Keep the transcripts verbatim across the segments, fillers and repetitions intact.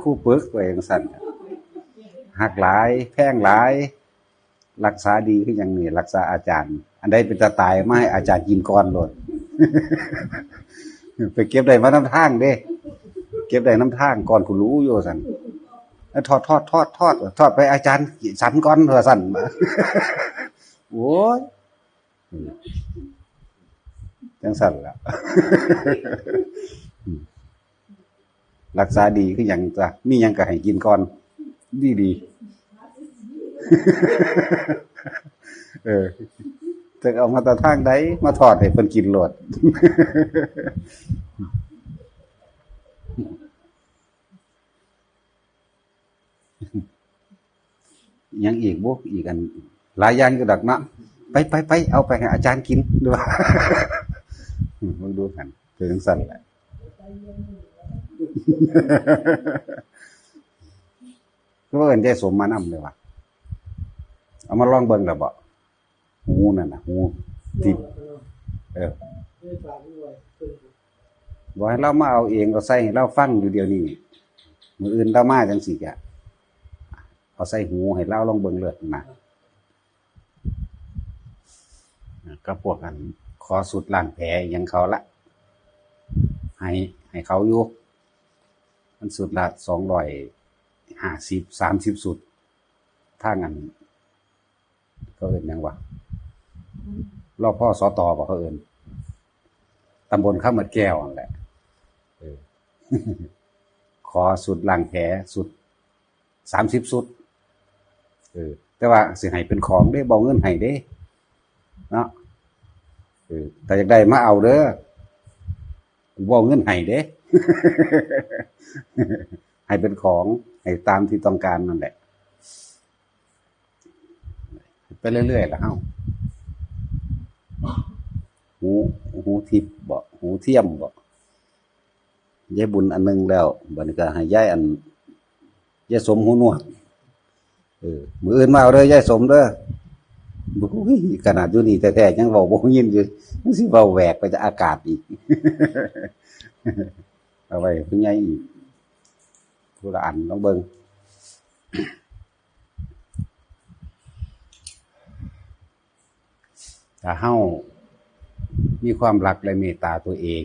ครูปึกว่าจั่งซั่น ฮักหลาย แพงหลาย รักษาดีคือหยังนี่ รักษาอาจารย์ อันใดเป็นตาตายมาให้อาจารย์กินก่อนโลด ไปเก็บได้มานำทางเด้ เก็บได้นำทางก่อนผู้รู้อยู่ซั่น แล้วทอด ทอด ทอด ทอด ทอดไปอาจารย์สันก่อนว่าซั่น โอ้ย อืม จั่งซั่นล่ะ อืม รักษาดีคือหยังจ้ะ มีหยังก็ให้กินก่อน ดีๆ เออ จะเอามาแต่ทางใด มาทอดให้เพิ่นกินโลด หยังอีกบุ อีกอัน หลายอย่างอยู่ดอกเนาะ ไป ไป ไป เอาไปให้อาจารย์กิน ดู อืม มึงดูหั่น เป็นจั่งซั่นแหละ คือว่าเอิ้นยายสมมานำเลยว่ะ เอามาลองเบิ่งแล้วบ่ หูนั่นน่ะ หูที่ เออ บอกให้ลาวมาเอาเอง ก็ใส่ให้ลาวฟังอยู่เดี๋ยวนี้ มื้ออื่นลาวมาจั่งซี้ ก็เอาใส่หูให้ลาวลองเบิ่งเลิศนะ กับพวกอันขอสูตรล้างแผลอิหยังเขาละ ให้ ให้เขาอยู่ มันสูตรละสองร้อยห้าสิบ สามสิบสูตร ทางอัน เขาเอิ้นหยังวะ รพสต บ่ เขาเอิ้น ตำบลคำเมิดแก้วนั่นแหละ เออ ขอสูตรล้างแผล สูตร สามสิบสูตร เออ แต่ว่าสิให้เป็นของเด้ บ่เอาเงินให้เด้ เนาะ เออ ถ้าอยากได้มาเอาเด้อ กูบ่เอาเงินให้เด้ ให้เป็นของ ให้ตามที่ต้องการนั่นแหละ ไปเรื่อยๆล่ะเฮา หู หูทิพย์บ่ หูเทียมบ่ ยายบุญอันหนึ่งแล้ว บัดนี้ก็ให้ยายอัน ยายสมหูหนวก เออ มื้ออื่นมาเอาเด้อยายสมเด้อ บุ้ย ขนาดอยู่นี่แท้ๆยังเว้าบ่ยินอยู่ มันสิเว้าแหวกไปแต่อากาศอีก เอาไว้ให้ผู้ใหญ่อีก ผู้ละอันลองเบิ่ง ถ้าเฮามีความรักและเมตตาตัวเอง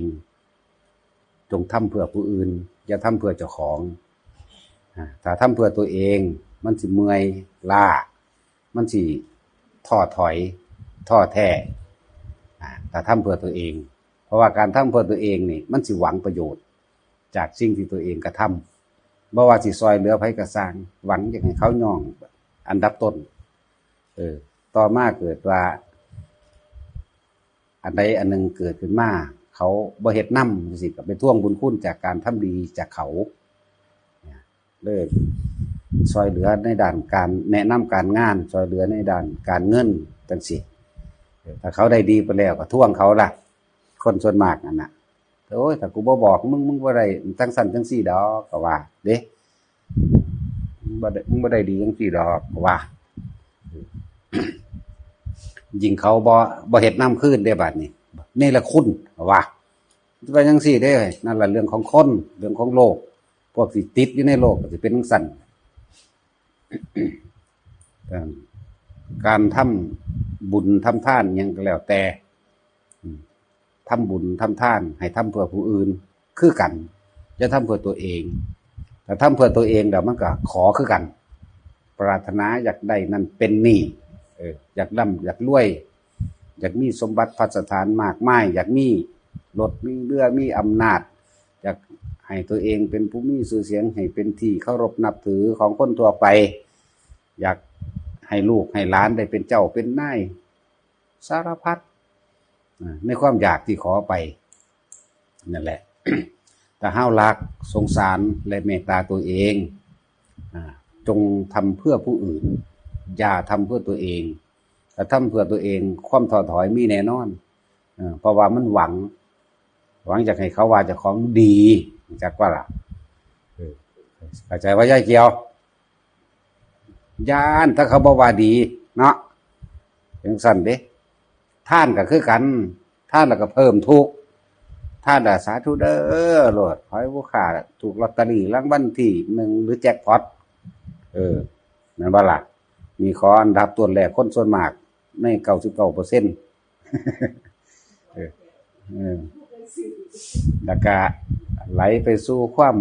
จงทำเพื่อผู้อื่น อย่าทำเพื่อเจ้าของ อ่า ถ้าทำเพื่อตัวเอง มันสิเมื่อยล้า มันสิท้อถอย ท้อแท้ อ่า ถ้าทำเพื่อตัวเอง เพราะว่าการทำเพื่อตัวเองนี่ มันสิหวังประโยชน์จากสิ่งที่ตัวเองกระทำ บ่ว่าสิซอยเหลือไผก็ซ่าง หวังอยากให้เขาย่องอันดับต้น เออ ต่อมาเกิดว่า อันใดอันหนึ่งเกิดขึ้นมา เขาบ่เฮ็ดนำจั่งซี้ ก็ไปทวงบุญคุณจากการทำดีจากเขา เด้อ ซอยเหลือในด้านการแนะนำการงาน ซอยเหลือในด้านการเงินจั่งซี้ เออ ถ้าเขาได้ดีไปแล้วก็ทวงเขาล่ะ คนส่วนมากนั่นน่ะ โอ้ย ถ้ากูบ่บอกมึง มึงบ่ได้จั่งซั้นจั่งซี้ดอก ก็ว่าเด้ มึงบ่ได้ มึงบ่ได้ดีจั่งซี้ดอก ก็ว่า ยิ่งเขาบ่ บ่เฮ็ดนำคืนเด้ บัดนี้ เนรคุณ ก็ว่า ว่าจั่งซี้เด้ นั่นล่ะเรื่องของคน เรื่องของโลก พวกที่ติดอยู่ในโลกก็สิเป็นจั่งซั้น การทำบุญทำทานหยังก็แล้วแต่ อืม ทำบุญทำทานให้ทำเพื่อผู้อื่นคือกัน อย่าทำเพื่อตัวเอง ถ้าทำเพื่อตัวเองแล้วมันก็ขอคือกัน ปรารถนาอยากได้นั่นเป็นนี่ เออ อยากร่ำอยากรวย อยากมีสมบัติพัสถานมากมาย อยากมีรถมีเรือมีอำนาจ อยากให้ตัวเองเป็นผู้มีชื่อเสียง ให้เป็นที่เคารพนับถือของคนทั่วไป อยากให้ลูกให้หลานได้เป็นเจ้าเป็นนาย สารพัด อ่า ในความอยากที่ขอไป นั่นแหละ ถ้าเฮารักสงสารและเมตตาตัวเอง อ่า จงทำเพื่อผู้อื่น อย่าทำเพื่อตัวเอง ถ้าทำเพื่อตัวเอง ความท้อถอยมีแน่นอน เออ เพราะว่ามันหวัง หวังอยากให้เขาว่าเจ้าของดี จักว่าล่ะ เออ เข้าใจว่ายายเกียว ย้านถ้าเขาบ่ว่าดีเนาะ จั่งซั้นเด้ ทานก็คือกัน ทานแล้วก็เพิ่มทุกข์ ท่านน่ะสาธุเด้อโลด ขอให้ผู้ข้าถูกลอตเตอรี่รางวัลที่หนึ่งหรือแจ็คพอต เออ แม่นบ่ล่ะ นี่ขออันดับต้นแรก คนส่วนมากในเก้าสิบเก้าเปอร์เซ็นต์ เออ เออ แล้วก็ไหลไปสู่ความ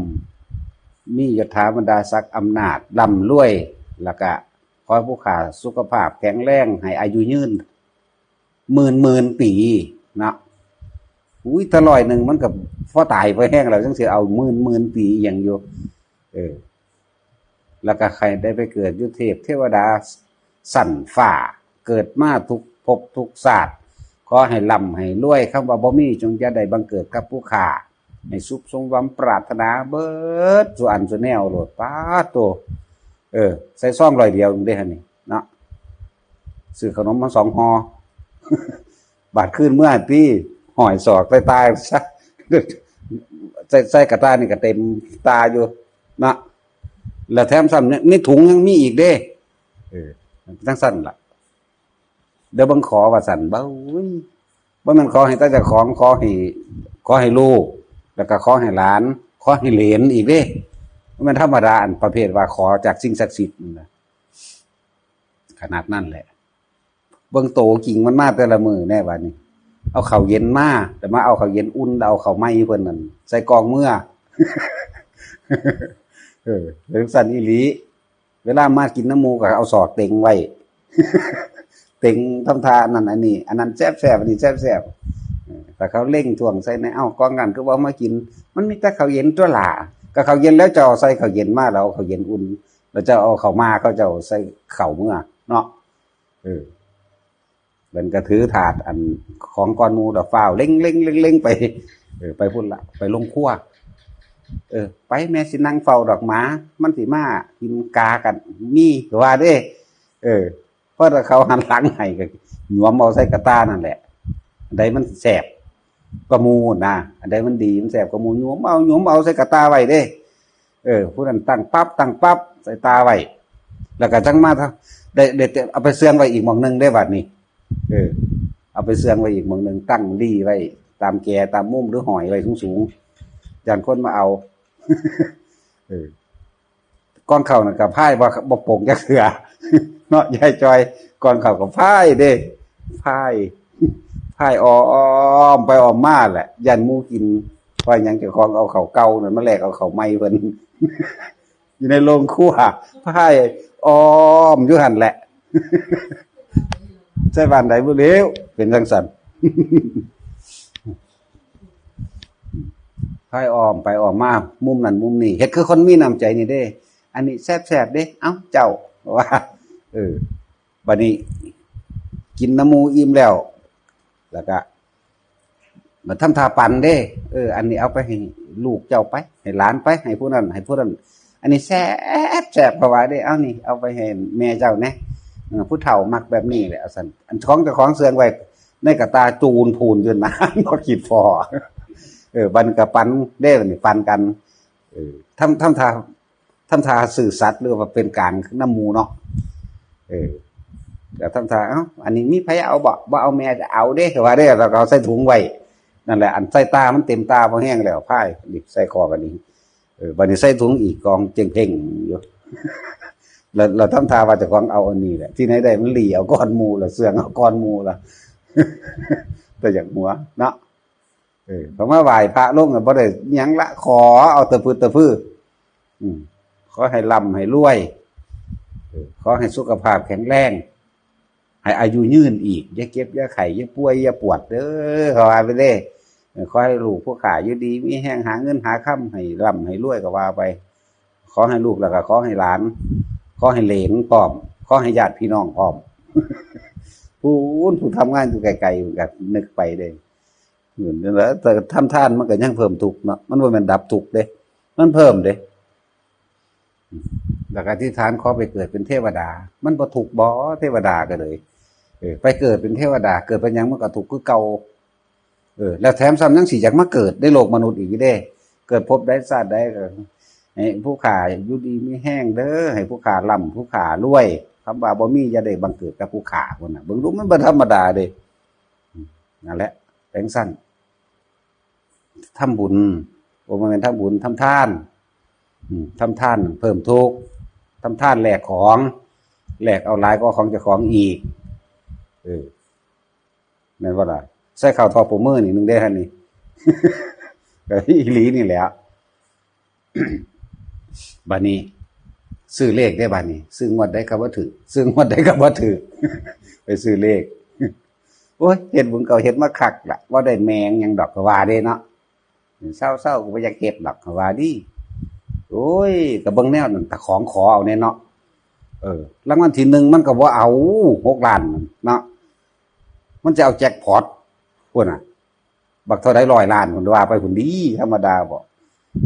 มียศถาบรรดาศักดิ์อำนาจร่ำรวย แล้วก็ขอให้ผู้ข้าสุขภาพแข็งแรง ให้อายุยืน หมื่นหมื่นปีเนาะ อุ้ย ถ้าร้อยหนึ่งมันก็พอตายไปแห้งแล้ว จังสิเอาหมื่นหมื่นปีอย่างอยู่ เออ แล้วก็ใครได้ไปเกิดอยู่เทพเทวดาสันฟ้า เกิดมาทุกภพทุกชาติ ขอให้ร่ำให้รวย คำว่าบ่มีจงอย่าได้บังเกิดกับผู้ข้า ให้สุขสมหวังปรารถนาเบิดสุอันสุแนวโลด ป๊าดโต เออ ใส่ซองร้อยเดียวเด้หั่นนี่เนาะ ซื้อขนมมาสองห่อ บาดคืนเมื่อที่ห้อยศอกใส่ตาซะ ใส่ ใส่กระตานี่ก็เต็มตาอยู่เนาะ แล้วแถมซ้ำเนี่ยในถุงยังมีอีกเด้ เออ จังซั่นล่ะ เดี๋ยวเบิ่งขอว่าซั่น เบ้ย บ่แม่นขอให้แต่เจ้าของ ขอให้ ขอให้ลูก แล้วก็ขอให้หลาน ขอให้เหลนอีกเด้ บ่แม่นธรรมดา อันประเภทว่าขอจากสิ่งศักดิ์สิทธิ์นั่นนะ ขนาดนั้นแหละ เบิ่งโตจริงมันมาแต่ละมื้อแน่บัดนี้ เอาข้าวเย็นมา แต่มาเอาข้าวเย็นอุ่น เอาข้าวใหม่เพิ่นนั่น ใส่กล่องเมือ เออ จังซั่นอีหลี เวลามากินนำหมู่ก็เอาศอกเต็งไว้ เต็งทำท่าอันนั้นอันนี้ อันนั้นแซ่บๆ อันนี้แซ่บๆ เออ ถ้าเขาเร่งถ่วงใส่ใน เอ้า กล่องนั้นคือบ่เอามากิน มันมีแต่ข้าวเย็นตั๊วล่ะ ก็ข้าวเย็นแล้วเจ้าเอาใส่ข้าวเย็นมา แล้วเอาข้าวเย็นอุ่น แล้วเจ้าเอาข้าวมา เขาเจ้าใส่ข้าวเมือเนาะ เออ เพิ่นก็ถือถาดอันของก่อนหมู่ดอก ฟ้าวเร่งๆๆๆ ไป เออ ไปพุ้นละ ไปลงครัว เออ ไป แม่สินั่งเฝ้าดอก หมามันสิมากินกากัน มีว่าเด้ เออ พอแต่เขาหันหลังให้ก็หยวมเอาใส่กระตานั่นแหละ อันใดมันแซ่บกว่าหมู่นะ อันใดมันดีมันแซ่บกว่าหมู่ หยวมเอา หยวมเอาใส่กระตาไว้เด้ เออ ผู้นั้นตั้งปั๊บ ตั้งปั๊บ ใส่ตาไว้ แล้วก็จั่งมา ได้ ได้ เอาไปเสื่องไว้อีกหม่องหนึ่งได้บัดนี้ เออ เอาไปเสื่องไว้อีกหม่องหนึ่ง ตั้งหลี้ไว้ ตามแก ตามมุม หรือห้อยไว้สูงๆ ย้านคนมาเอา เออ ก่อนเข้านั่นก็พาย บ่ บ่ปลงจักเทื่อ เนาะ ยายจอย ก่อนเข้าก็พายเด้ พาย พายอ้อมไปอ้อมมาแหละ ย้านหมู่กิน ว่าหยังเจ้าของเอาข้าวเก่านั่นมาแลกเอาข้าวใหม่เพิ่น อยู่ในโรงครัว พายอ้อมอยู่หั่นแหละ ใส่บ้านใดบ่แล้ว เป็นจั่งซั่น พายอ้อมไปอ้อมมา มุมนั้นมุมนี้ เฮ็ดคือคนมีน้ำใจนี่เด้ อันนี้แซ่บๆเด้ เอ้า เจ้า ว่า เออ บัดนี้ กินนำหมู่อิ่มแล้ว แล้วก็ มาทำท่าปันเด้ เออ อันนี้เอาไปให้ลูกเจ้าไป ให้หลานไป ให้ผู้นั้น ให้ผู้นั้น อันนี้แซ่บแซ่บ เพราะว่าเด้ เอานี่ เอาไปให้แม่เจ้าแหน่ เออ ผู้เฒ่ามักแบบนี้แหละ ว่าซั่น อันของเจ้าของเสื่องไว้ ในกระตาจูนพูนอยู่นะ บ่คิดพอ เออ บัดนี้ก็ปันเด้ บัดนี้ปันกัน เออ ทำ ทำท่า ทำท่าซื่อสัตย์ หรือว่าเป็นกลางนำหมู่เนาะ เออ แล้วทำท่า เอ้า อันนี้มีไผเอาบ่ บ่เอา แม่จะเอาเด้ ว่าเด้ แล้วก็เอาใส่ถุงไว้ นั่นแหละ อันใส่ตามันเต็มตาพอแห้งแล้ว พายนี่ใส่คอกันนี่ เออ บัดนี้ใส่ถุงอีก กองเจ๋งเพ่งอยู่ แล้ว แล้วทำท่าว่าเจ้าของเอาอันนี้แหละ ที่ไหนได้มันหลีเอาก่อนหมู่ละ เสื่องเอาก่อนหมู่ละ แต่อยากหัวเนาะ เออ เพราะมาไหว้พระลงน่ะบ่ได้หยังละ ขอเอาตะพึดตะพือ อืม ขอให้ร่ำให้รวย เออ ขอให้สุขภาพแข็งแรง ให้อายุยืนอีก อย่าเจ็บอย่าไข้ อย่าป่วยอย่าปวดเด้อ เขาว่าไปเด้ เออ ขอให้ลูกผู้ข้าอยู่ดีมีแฮง หาเงินหาคำให้ร่ำให้รวยก็ว่าไป ขอให้ลูกแล้วก็ขอให้หลาน ขอให้เหลนพร้อม ขอให้ญาติพี่น้องพร้อม ผู้ ผู้ทำงานอยู่ไกลๆ ก็นึกไปเด้ เออ นั่นแหละ แต่ทำทานมันก็ยังเพิ่มทุกข์เนาะ มันบ่แม่นดับทุกข์เด้ มันเพิ่มเด้ แล้วก็อธิษฐานขอไปเกิดเป็นเทวดา มันบ่ทุกข์บ่ เทวดาก็เลย เออ ไปเกิดเป็นเทวดา เกิดเป็นหยังมันก็ทุกข์คือเก่า เออ แล้วแถมซ้ำยังสิอยากมาเกิดในโลกมนุษย์อีกอยู่เด้ เกิดภพใดชาติใดก็ให้ผู้ข้าอยู่ดีมีแฮงเด้อ ให้ผู้ข้าร่ำผู้ข้ารวย คำว่าบ่มีอย่าได้บังเกิดกับผู้ข้าพุ้นน่ะ เบิ่งดูมันบ่ธรรมดาเด้ นั่นแหละ เป็นจั่งซั้น ทำบุญ โอ้ บ่แม่นทำบุญ ทำทาน อืม ทำทานเพิ่มทุกข์ ทำทานแลกของ แลกเอาหลายกว่าของเจ้าของอีก เออ แม่นบ่ล่ะ ใส่ข้าวทอดปูมือนี่หนึ่งได้หั่นนี่ ก็อีหลีนี่แหละ บัดนี้ ซื้อเลขได้บัดนี้ ซื้องวดใดก็บ่ถืก ซื้องวดใดก็บ่ถืก ไปซื้อเลข โอ้ย เฮ็ดบุญเก่าเฮ็ดมาคักละ บ่ได้แม่งหยังดอกก็ว่าเด้เนาะ เซาๆ ก็บ่อยากเฮ็ดดอกก็ว่าดี โอ้ย ก็เบิ่งแนวนั้น แต่ของขอเอาแน่เนาะ เออ รางวัลที่หนึ่งมันก็บ่เอา หกล้านเนาะ มันจะเอาแจ็คพอต พุ้นน่ะ บักเท่าใดร้อยล้าน พุ้นว่าไปพุ้นดี ธรรมดาบ่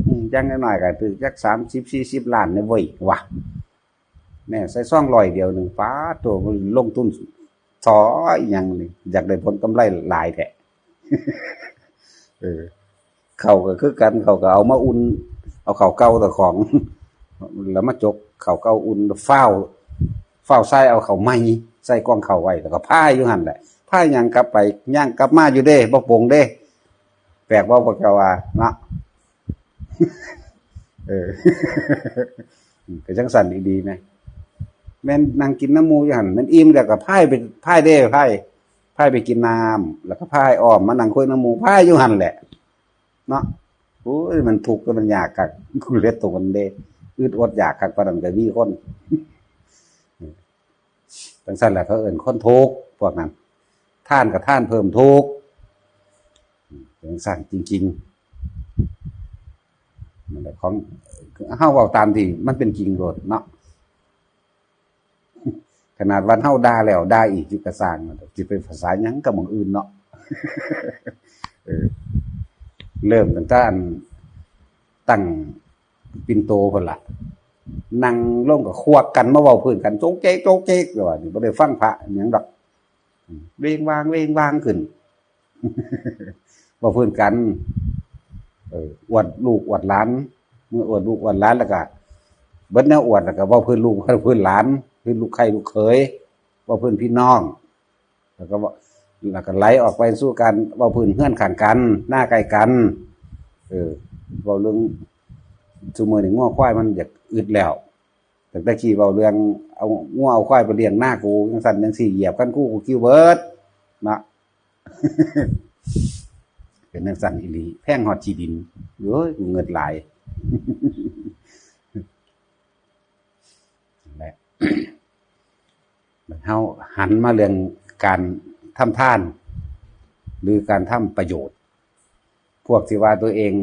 อืม อย่างน้อยๆ ก็ถืกจักสามสิบ สี่สิบล้านนี่เว้ย ว่ะ แม่ใส่ซองร้อยเดียวหนึ่ง ป๊าด ตัวมันลงทุนซอยหยังนี่ อยากได้ผลกำไรหลายแท้ เออ ข้าวก็คือกัน ข้าวก็เอามาอุ่น เอาข้าวเก่าแต่ของ แล้วมาจกข้าวเก่าอุ่น ฟ้าว ฟ้าวใส่เอาข้าวใหม่ ใส่กล่องข้าวไว้ แล้วก็พายอยู่หั่นแหละ พายย่างกลับไป ย่างกลับมาอยู่เด้ บ่ปลงเด้ แปลกบ่พวกเจ้าว่า เนาะ เออ ก็จังซั่นอีหลีนะ แม่นนั่งกินน้ำหมู่อยู่หั่น แม่นอิ่มแล้วก็พายไป พายเด้ พาย พายไปกินน้ำ แล้วก็พายอ้อมมานั่งคุยน้ำหมู่ พายอยู่หั่นแหละ เนาะ โอ้ย มันทุกข์ มันยากคัก กูเลียตกมันเด้ อึดอดอยากคักปานนั้นก็มีคน จังซั่นแหละเขาเอิ้นคนทุกข์ พวกนั้น ทานก็ทานเพิ่มทุกข์ จังซั่นจริงๆ นั่นแหละ ของเฮาเว้าตามที่มันเป็นจริงโลดเนาะ ขนาดว่าเฮาด่าแล้วด่าอีกอยู่กะซ่าง สิไปภาษาหยังกับหม่องอื่นเนาะ เออ เริ่มตั้งแต่อันตั้งปิ่นโตพุ้นล่ะ นั่งลงก็ควักกันมาเว้าพื้นกัน โจ๊กเจ๊ก โจ๊กเจ๊ก ว่านี่บ่ได้ฟังพระหยังดอก เวงวาง เวงวางขึ้น เว้าพื้นกัน เออ อวดลูกอวดหลาน เมื่ออวดลูกอวดหลานแล้วก็ เบิดแนวอวดแล้วก็เว้าพื้นลูก เว้าพื้นหลาน พื้นลูกใคร่ลูกเขย เว้าพื้นพี่น้อง แล้วก็เว้า แล้วก็ไหลออกไปสู่การเว้าพื้นเฮือนข้างกัน หน้าใกล้กัน เออ เว้าเรื่อง ซุมื้อนี้งัวควายมันอยากอึดแล้ว ตั้งแต่กี้เว้าเรื่องเอางัวเอาควายไปเลี้ยงนากู จังซั่นจังซี่ เหยียบคันคูกูคิวเบิด เนาะ เป็นจังซั่นอีหลี แพงฮอดที่ดิน โอ้ย กูเงิดหลาย นั่นแหละ เฮาหันมาเรื่องการทำทาน หรือการทำประโยชน์ พวกที่ว่าตัวเอง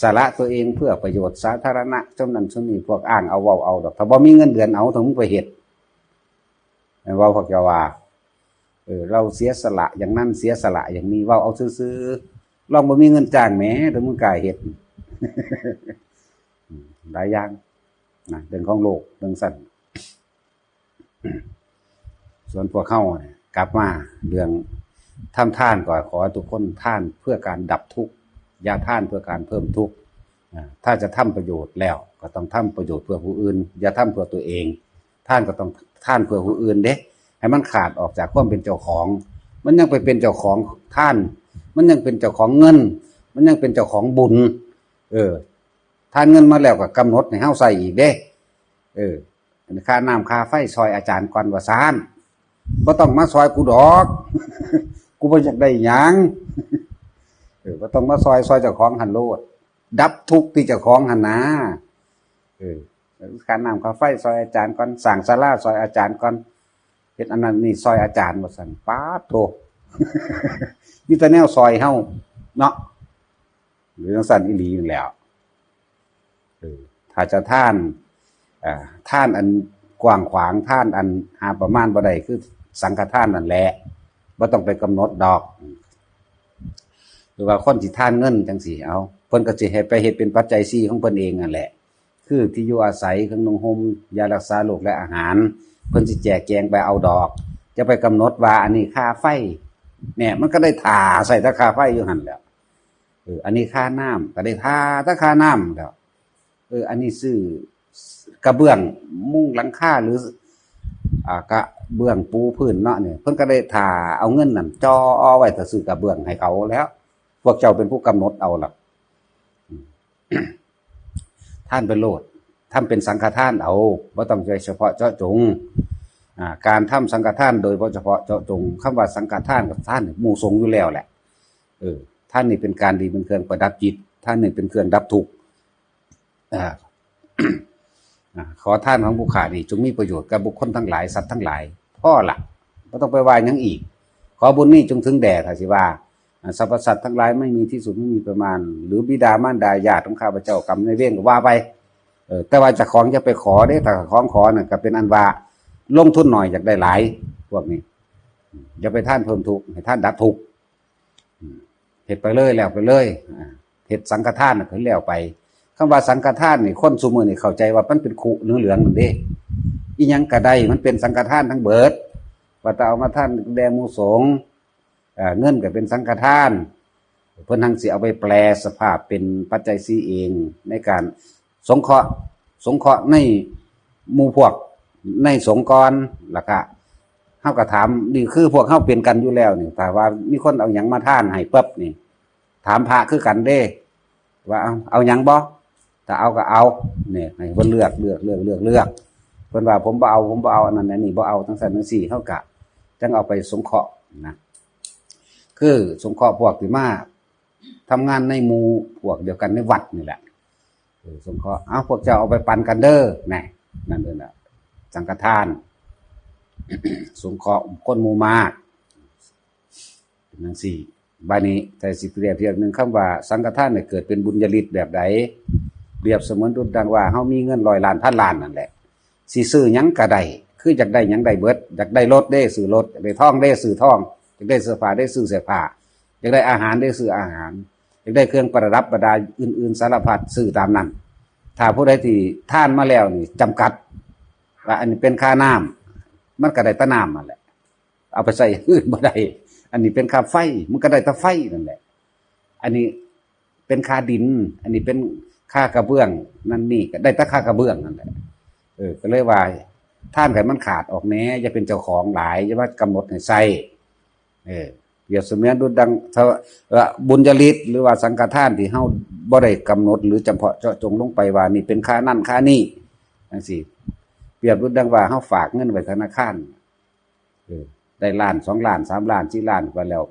สละตัวเองเพื่อประโยชน์สาธารณะ จำนั้นจำนี้ พวกอ้างเอาเว้าเอาดอก ถ้าบ่มีเงินเดือนเอา ถ้ามึงไปเฮ็ด แม่นบ่พวกเจ้าว่า เออ เราเสียสละอย่างนั้น เสียสละอย่างนี้ เว้าเอาซื่อๆ ลองบ่มีเงินจ้างแหม ถ้ามึงกล้าเฮ็ด หลายอย่างนะ เรื่องของโลก เรื่องซั่น ส่วนพวกเฮาเนี่ย กลับมาเรื่องทำทาน ก็ขอให้ทุกคนทานเพื่อการดับทุกข์ อย่าทานเพื่อการเพิ่มทุกข์ อ่า ถ้าจะทำประโยชน์แล้วก็ต้องทำประโยชน์เพื่อผู้อื่น อย่าทำเพื่อตัวเอง ทานก็ต้องทานเพื่อผู้อื่นเด้ ให้มันขาดออกจากความเป็นเจ้าของ มันยังไปเป็นเจ้าของทาน มันยังเป็นเจ้าของเงิน มันยังเป็นเจ้าของบุญ เออ ทานเงินมาแล้วก็กำหนดให้เฮาใช้อีกเด้ เออ อันนี้ค่าน้ำค่าไฟซอยอาจารย์ก่อนว่าซาน บ่ต้องมาซอยกูดอก กูบ่อยากได้หยัง เออ บ่ต้องมาซอย ซอยเจ้าของหั่นโลด ดับทุกข์ที่เจ้าของหั่นนา เออ ค่าน้ำค่าไฟซอยอาจารย์ก่อน สร้างศาลาซอยอาจารย์ก่อน เฮ็ดอันนั้นนี่ซอยอาจารย์ว่าซั่น ป๊าดโธ่ มีแต่แนวซอยเฮาเนาะ หรือจังซั่นอีหลีนั่นแหล้ว เออ ถ้าจะทาน อ่า ทานอันกว้างขวาง ทานอันหาประมาณบ่ได้ คือสังฆทานนั่นแหละ บ่ต้องไปกำหนดดอก หรือว่าคนที่ทานเงินจังซี่ เอา เพิ่นก็สิให้ไปเฮ็ดเป็นปัจจัยสี่ของเพิ่นเองนั่นแหละ คือที่อยู่อาศัย เครื่องนุ่งห่ม ยารักษาโรคและอาหาร เพิ่นสิแจกแจงไปเอาดอก จะไปกำหนดว่าอันนี้ค่าไฟ เนี่ย มันก็ได้ถ่าใส่แต่ค่าไฟอยู่หั่นแหล้ว เออ อันนี้ค่าน้ำ ก็ได้ถ่าแต่ค่าน้ำแหล้ว เออ อันนี้ซื้อกระเบื้องมุงหลังคา หรือ อ่า กระเบื้องปูพื้นเนาะเนี่ย เพิ่นก็ได้ถ่าเอาเงินนั่นจ่อเอาไว้ถ้าซื้อกระเบื้องให้เขาแล้ว พวกเจ้าเป็นผู้กำหนดเอาล่ะ ทานไปโลด ทำเป็นสังฆทานเอา บ่ต้องไปเฉพาะเจาะจง อ่า การทำสังฆทานโดยบ่เฉพาะเจาะจง คำว่าสังฆทานกับทานหมู่สงฆ์อยู่แล้วแหละ เออ ทานนี่เป็นการดี เป็นเครื่องประดับจิต ทานนี่เป็นเครื่องดับทุกข์ อ่า อ่า ขอทานของผู้ข้านี่จงมีประโยชน์กับบุคคลทั้งหลาย สัตว์ทั้งหลาย พอละ บ่ต้องไปว่าหยังอีก ขอบุญนี้จงถึงแด่ ถ้าสิว่า อ่า สรรพสัตว์ทั้งหลายไม่มีที่สุด ไม่มีประมาณ หรือบิดามารดาญาติของข้าพเจ้ากรรมนายเวรก็ว่าไป เออ แต่ว่าเจ้าของอย่าไปขอเด้ ถ้าของขอน่ะก็เป็นอันว่าลงทุนหน่อยอยากได้หลาย พวกนี้ อย่าไปทานเพิ่มทุกข์ ให้ทานดับทุกข์ อืม เฮ็ดไปเลย แล้วไปเลย อ่า เฮ็ดสังฆทานน่ะคือแล้วไป คำว่าสังฆทานนี่ คนซุมื้อนี่เข้าใจว่ามันเป็นคุเหลืองๆนั่นเด้ อีหยังก็ได้ มันเป็นสังฆทานทั้งเบิด ว่าแต่เอามาทานแด่หมู่สงฆ์ เอ่อ เงินก็เป็นสังฆทาน เพิ่นทั้งสิเอาไปแปลสภาพเป็นปัจจัยสี่เอง ในการสงเคราะห์ สงเคราะห์ในหมู่พวก ในสงฆ์ก่อน แล้วก็เฮาก็ถาม นี่คือพวกเฮาเป็นกันอยู่แล้วนี่ ถ้าว่ามีคนเอาหยังมาทานให้ปั๊บนี่ ถามพระคือกันเด้ ว่า เอา เอาหยังบ่ ถ้าเอาก็เอา เนี่ย ให้เพิ่นเลือก เลือก เลือก เลือก เลือก เพิ่นว่า ผมบ่เอา ผมบ่เอา อันนั้น อันนี้บ่เอา จังซั่นจังซี่ เฮากะจังเอาไปสงเคราะห์นะ คือสงเคราะห์พวกที่มาทำงานในหมู่พวกเดียวกันในวัดนี่แหละ เออ สงเคราะห์ เอา พวกเจ้าเอาไปปันกันเด้อ แหน่ นั่นเด้อนะ สังฆทาน สงเคราะห์คนหมู่มาก เป็นจังซี่ บาดนี้ แต่สิเปรียบเทียบหนึ่ง คำว่าสังฆทานเนี่ยเกิดเป็นบุญญาฤทธิ์แบบใด เปรียบเสมือนดุจดังว่าเฮามีเงินร้อยล้านพันล้านนั่นแหละ สิซื้อหยังก็ได้ คืออยากได้หยังได้เบิด อยากได้รถเด้ซื้อรถ อยากได้ทองเด้ซื้อทอง อยากได้เสื้อผ้าเด้ซื้อเสื้อผ้า อยากได้อาหารเด้ซื้ออาหาร อยากได้เครื่องประดับประดาอื่นๆสารพัดซื้อตามนั้น ถ้าผู้ใดที่ทานมาแล้วนี่จำกัด ว่าอันนี้เป็นค่าน้ำ มันก็ได้แต่น้ำนั่นแหละ เอาไปใส่อย่างอื่นบ่ได้ อันนี้เป็นค่าไฟ มันก็ได้แต่ไฟนั่นแหละ อันนี้เป็นค่าดิน อันนี้เป็นค่ากระเบื้อง นั่นนี่ก็ได้แต่ค่ากระเบื้องนั่นแหละ เออ ก็เลยว่า ทานให้มันขาดออกแหน่ อย่าเป็นเจ้าของหลาย อย่ามากำหนดให้ใส่ เออ เปรียบเสมือนดุจดัง ถ้า เอ่อ บุญญาฤทธิ์ หรือว่าสังฆทานที่เฮาบ่ได้กำหนด หรือจำเพาะเจาะจงลงไปว่านี่เป็นค่านั่นค่านี่ จังซี่ เปรียบดุจดังว่าเฮาฝากเงินไว้ธนาคาร เออ ได้ล้าน สองล้าน สามล้าน สี่ล้าน ไปแล้ว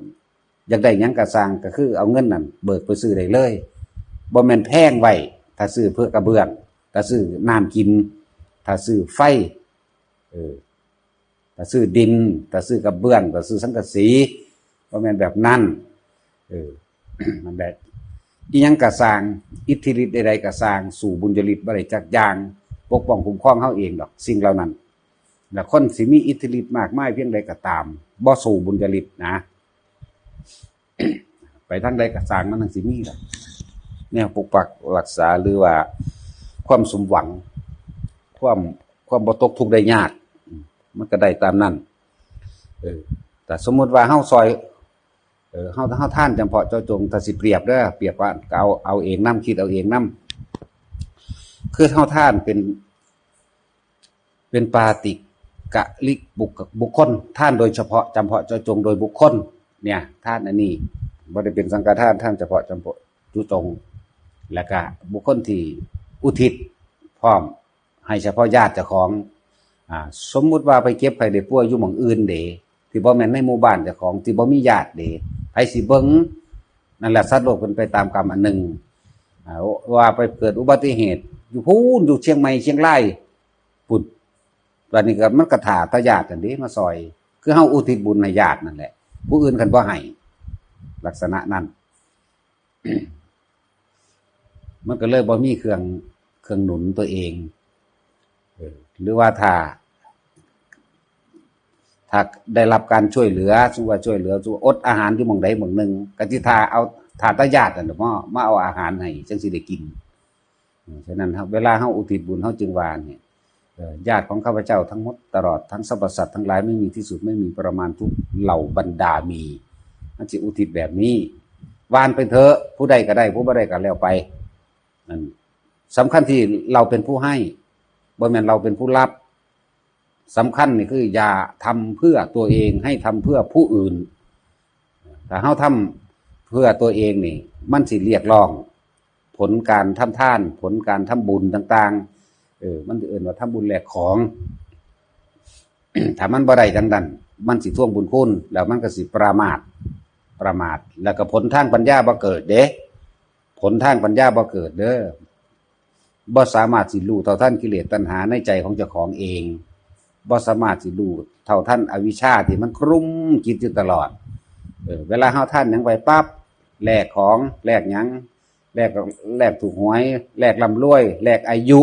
อยากได้หยังก็ซ่าง ก็คือเอาเงินนั่นเบิกไปซื้อได้เลย บ่แม่นแพงไว้ ถ้าซื้อเพื่อกระเบื้อง ถ้าซื้อน้ำกิน ถ้าซื้อไฟ เออ ถ้าซื้อดิน ถ้าซื้อกระเบื้อง ถ้าซื้อสังกะสี บ่แม่นแบบนั้น เออ นั่นแหละ อิหยังก็ซ่าง อิทธิฤทธิ์ใดๆก็ซ่าง สู้บุญญาฤทธิ์บ่ได้จักอย่าง ปกป้องคุ้มครองเฮาเองดอก สิ่งเหล่านั้น แล้วคนสิมีอิทธิฤทธิ์มากมายเพียงใดก็ตาม บ่สู้บุญญาฤทธิ์นะ ไปทางใดก็ซ่างมันจั่งสิมีล่ะ แนวปกปักรักษา หรือว่าความสมหวัง ความ ความบ่ตกทุกข์ได้ยาก มันก็ได้ตามนั้น เออ แต่สมมุติว่าเฮาซอย เออ เฮา เฮาทานจำเพาะเจาะจง ถ้าสิเปรียบเด้อ เปรียบว่าก็เอา เอาเองนำ คิดเอาเองนำ คือเฮาทานเป็น เป็นปาฏิกะริบุค บุคคล ทานโดยเฉพาะ จำเพาะเจาะจงโดยบุคคล เนี่ย ทานอันนี้บ่ได้เป็นสังฆทาน ทานเฉพาะจำเพาะเจาะจง แล้วก็บุคคลที่อุทิศพร้อม ให้เฉพาะญาติเจ้าของ อ่า สมมุติว่าไปเจ็บไข้ได้ป่วยอยู่หม่องอื่นเด้ ที่บ่แม่นในหมู่บ้านเจ้าของ ที่บ่มีญาติเด้ ไผสิเบิ่ง นั่นแหละ สัตว์โลกเป็นไปตามกรรมอันหนึ่ง อ่า ว่าไปเกิดอุบัติเหตุ อยู่พู้น อยู่เชียงใหม่ เชียงราย พุ้น บัดนี้ก็มันก็ถ่าแต่ญาตินั่นเด้มาซอย คือเฮาอุทิศบุญให้ญาตินั่นแหละ ผู้อื่นคันบ่ให้ ลักษณะนั้น มันก็เลยบ่มีเครื่อง เครื่องหนุนตัวเอง เออ หรือว่าถ้า ถ้าได้รับการช่วยเหลือ สมมุติว่าช่วยเหลือ สมมุติว่าอดอาหารอยู่หม่องใดหม่องหนึ่ง ก็สิถ่าเอา ถ่าแต่ญาตินั่นแหละ มา มาเอาอาหารให้ จั่งสิได้กิน เออ ฉะนั้นเฮา เวลาเฮาอุทิศบุญ เฮาจึงว่าเนี่ย เอ่อ ญาติของข้าพเจ้าทั้งหมด ตลอดทั้งสรรพสัตว์ทั้งหลาย ไม่มีที่สุด ไม่มีประมาณ ทุกเหล่าบรรดามี มันสิอุทิศแบบนี้ หว่านไปเถอะ ผู้ใดก็ได้ ผู้บ่ได้ก็แล้วไป นั่น สำคัญที่เราเป็นผู้ให้ บ่แม่นเราเป็นผู้รับ สำคัญนี่คืออย่าทำเพื่อตัวเอง ให้ทำเพื่อผู้อื่น ถ้าเฮาทำ เพื่อตัวเองนี่ มันสิเรียกร้อง ผลการทำทาน ผลการทำบุญต่างๆ เออ มันสิเอิ้นว่าทำบุญแลกของ ถ้ามันบ่ได้ดังนั้น มันสิทวงบุญคุณ แล้วมันก็สิประมาท ประมาท แล้วก็ผลทางปัญญาบ่เกิดเด้ ผลทางปัญญาบ่เกิดเด้อ บ่สามารถสิรู้เท่าทันกิเลสตัณหาในใจของเจ้าของเอง บ่สามารถสิรู้เท่าทันอวิชชาที่มันคลุมจิตอยู่ตลอด เออ เวลาเฮาทานหยังไปปั๊บ แลกของ แลกหยัง แลก แลกถูกหวย แลกร่ำรวย แลกอายุ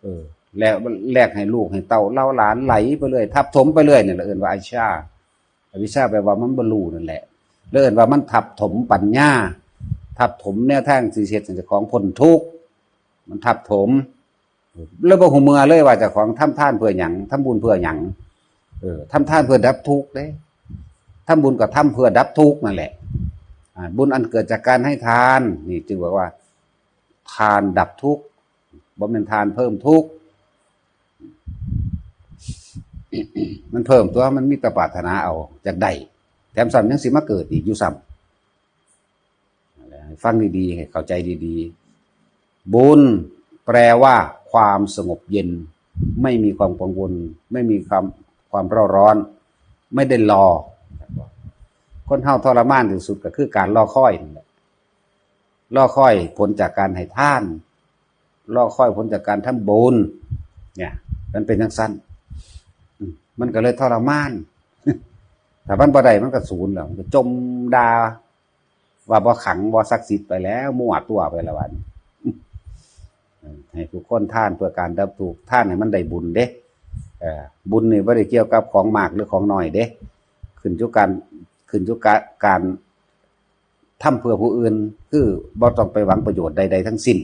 เออ แลก แลกให้ลูกให้เต้าเหล่าหลานไหลไปเรื่อย ทับถมไปเรื่อย นี่แหละเอิ้นว่าอวิชชา อวิชชาแปลว่ามันบ่รู้นั่นแหละ แล้วเอิ้นว่ามันทับถมปัญญา ทับถมแนวทางสิเฮ็ดให้เจ้าของพ้นทุกข์ มันทับถม แล้วบ่ฮู้เมื่อเลยว่าเจ้าของทำทานเพื่อหยัง ทำบุญเพื่อหยัง เออ ทำทานเพื่อดับทุกข์เด้ ทำบุญก็ทำเพื่อดับทุกข์นั่นแหละ อ่า บุญอันเกิดจากการให้ทาน นี่จึงบอกว่า ทานดับทุกข์ บ่แม่นทานเพิ่มทุกข์ มันเพิ่มตัว มันมีแต่ปรารถนาเอา อยากได้ แถมซ้ำยังสิมาเกิดอีกอยู่ซ้ำ ฟังดีๆ ให้เข้าใจดีๆ บุญแปลว่าความสงบเย็น ไม่มีความกังวล ไม่มีความ ความเร่าร้อน ไม่ได้รอ คนเฮาทรมานที่สุดก็คือการรอคอยนั่นแหละ รอคอยผลจากการให้ทาน รอคอยผลจากการทำบุญ เนี่ย มันเป็นจั่งซั้น อืม มันก็เลยทรมาน ถ้ามันบ่ได้มันก็สูญแล้ว มันก็จมด่า ว่าบ่ขลัง บ่ศักดิ์สิทธิ์ไปแล้ว มั่วตัวไปแล้ววัน ให้ทุกคนทานเพื่อการดับทุกข์ ทานให้มันได้บุญเด้ เอ่อ บุญนี่บ่ได้เกี่ยวกับของมากหรือของน้อยเด้ ขึ้นอยู่การ ขึ้นอยู่กับการทำเพื่อผู้อื่น คือบ่ต้องไปหวังประโยชน์ใดๆทั้งสิ้น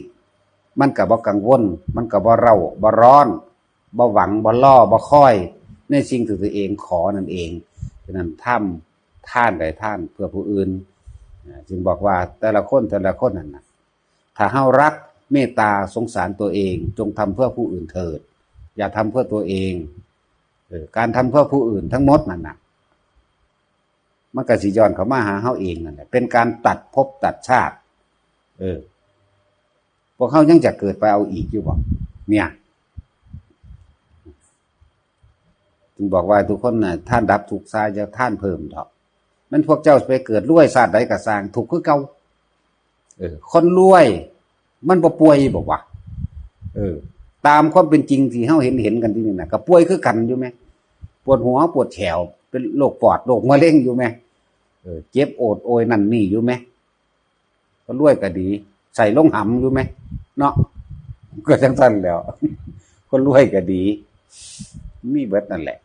มันก็บ่กังวล มันก็บ่เร่า บ่ร้อน บ่หวัง บ่รอ บ่คอย ในสิ่งที่ตัวเองขอนั่นเอง ฉะนั้นทำทานได้ทานเพื่อผู้อื่น อ่า จึงบอกว่าแต่ละคน แต่ละคนนั่นน่ะ ถ้าเฮารัก เมตตา สงสารตัวเอง จงทำเพื่อผู้อื่นเถิด อย่าทำเพื่อตัวเอง เออ การทำเพื่อผู้อื่นทั้งหมดนั่นน่ะ มันก็สิย้อนเข้ามาหาเฮาเองนั่นแหละ เป็นการตัดภพตัดชาติ เออ พวกเฮายังจะเกิดไปเอาอีกอยู่บ่ เนี่ย จึงบอกว่าทุกคนน่ะ ทานดับทุกข์ซะ อย่าทานเพิ่มเถาะ มันพวกเจ้าไปเกิดรวยชาติใดก็ซ่าง ทุกข์คือเก่า เออ คนรวย มันบ่ป่วยบ่วะ เออ ตามความเป็นจริงที่เฮาเห็นเห็นกันที่นี่น่ะ ก็ป่วยคือกันอยู่แหม ปวดหัวปวดแข้ว เป็นโรคปอด โรคมะเร็งอยู่แหม เออ เจ็บโอดโอยนั่นนี่อยู่แหม คนรวยก็ดี ใส่ลงหำอยู่แหม เนาะ ก็จั่งซั้นแหล้ว คนรวยก็ดี มีเบิดนั่นแหละ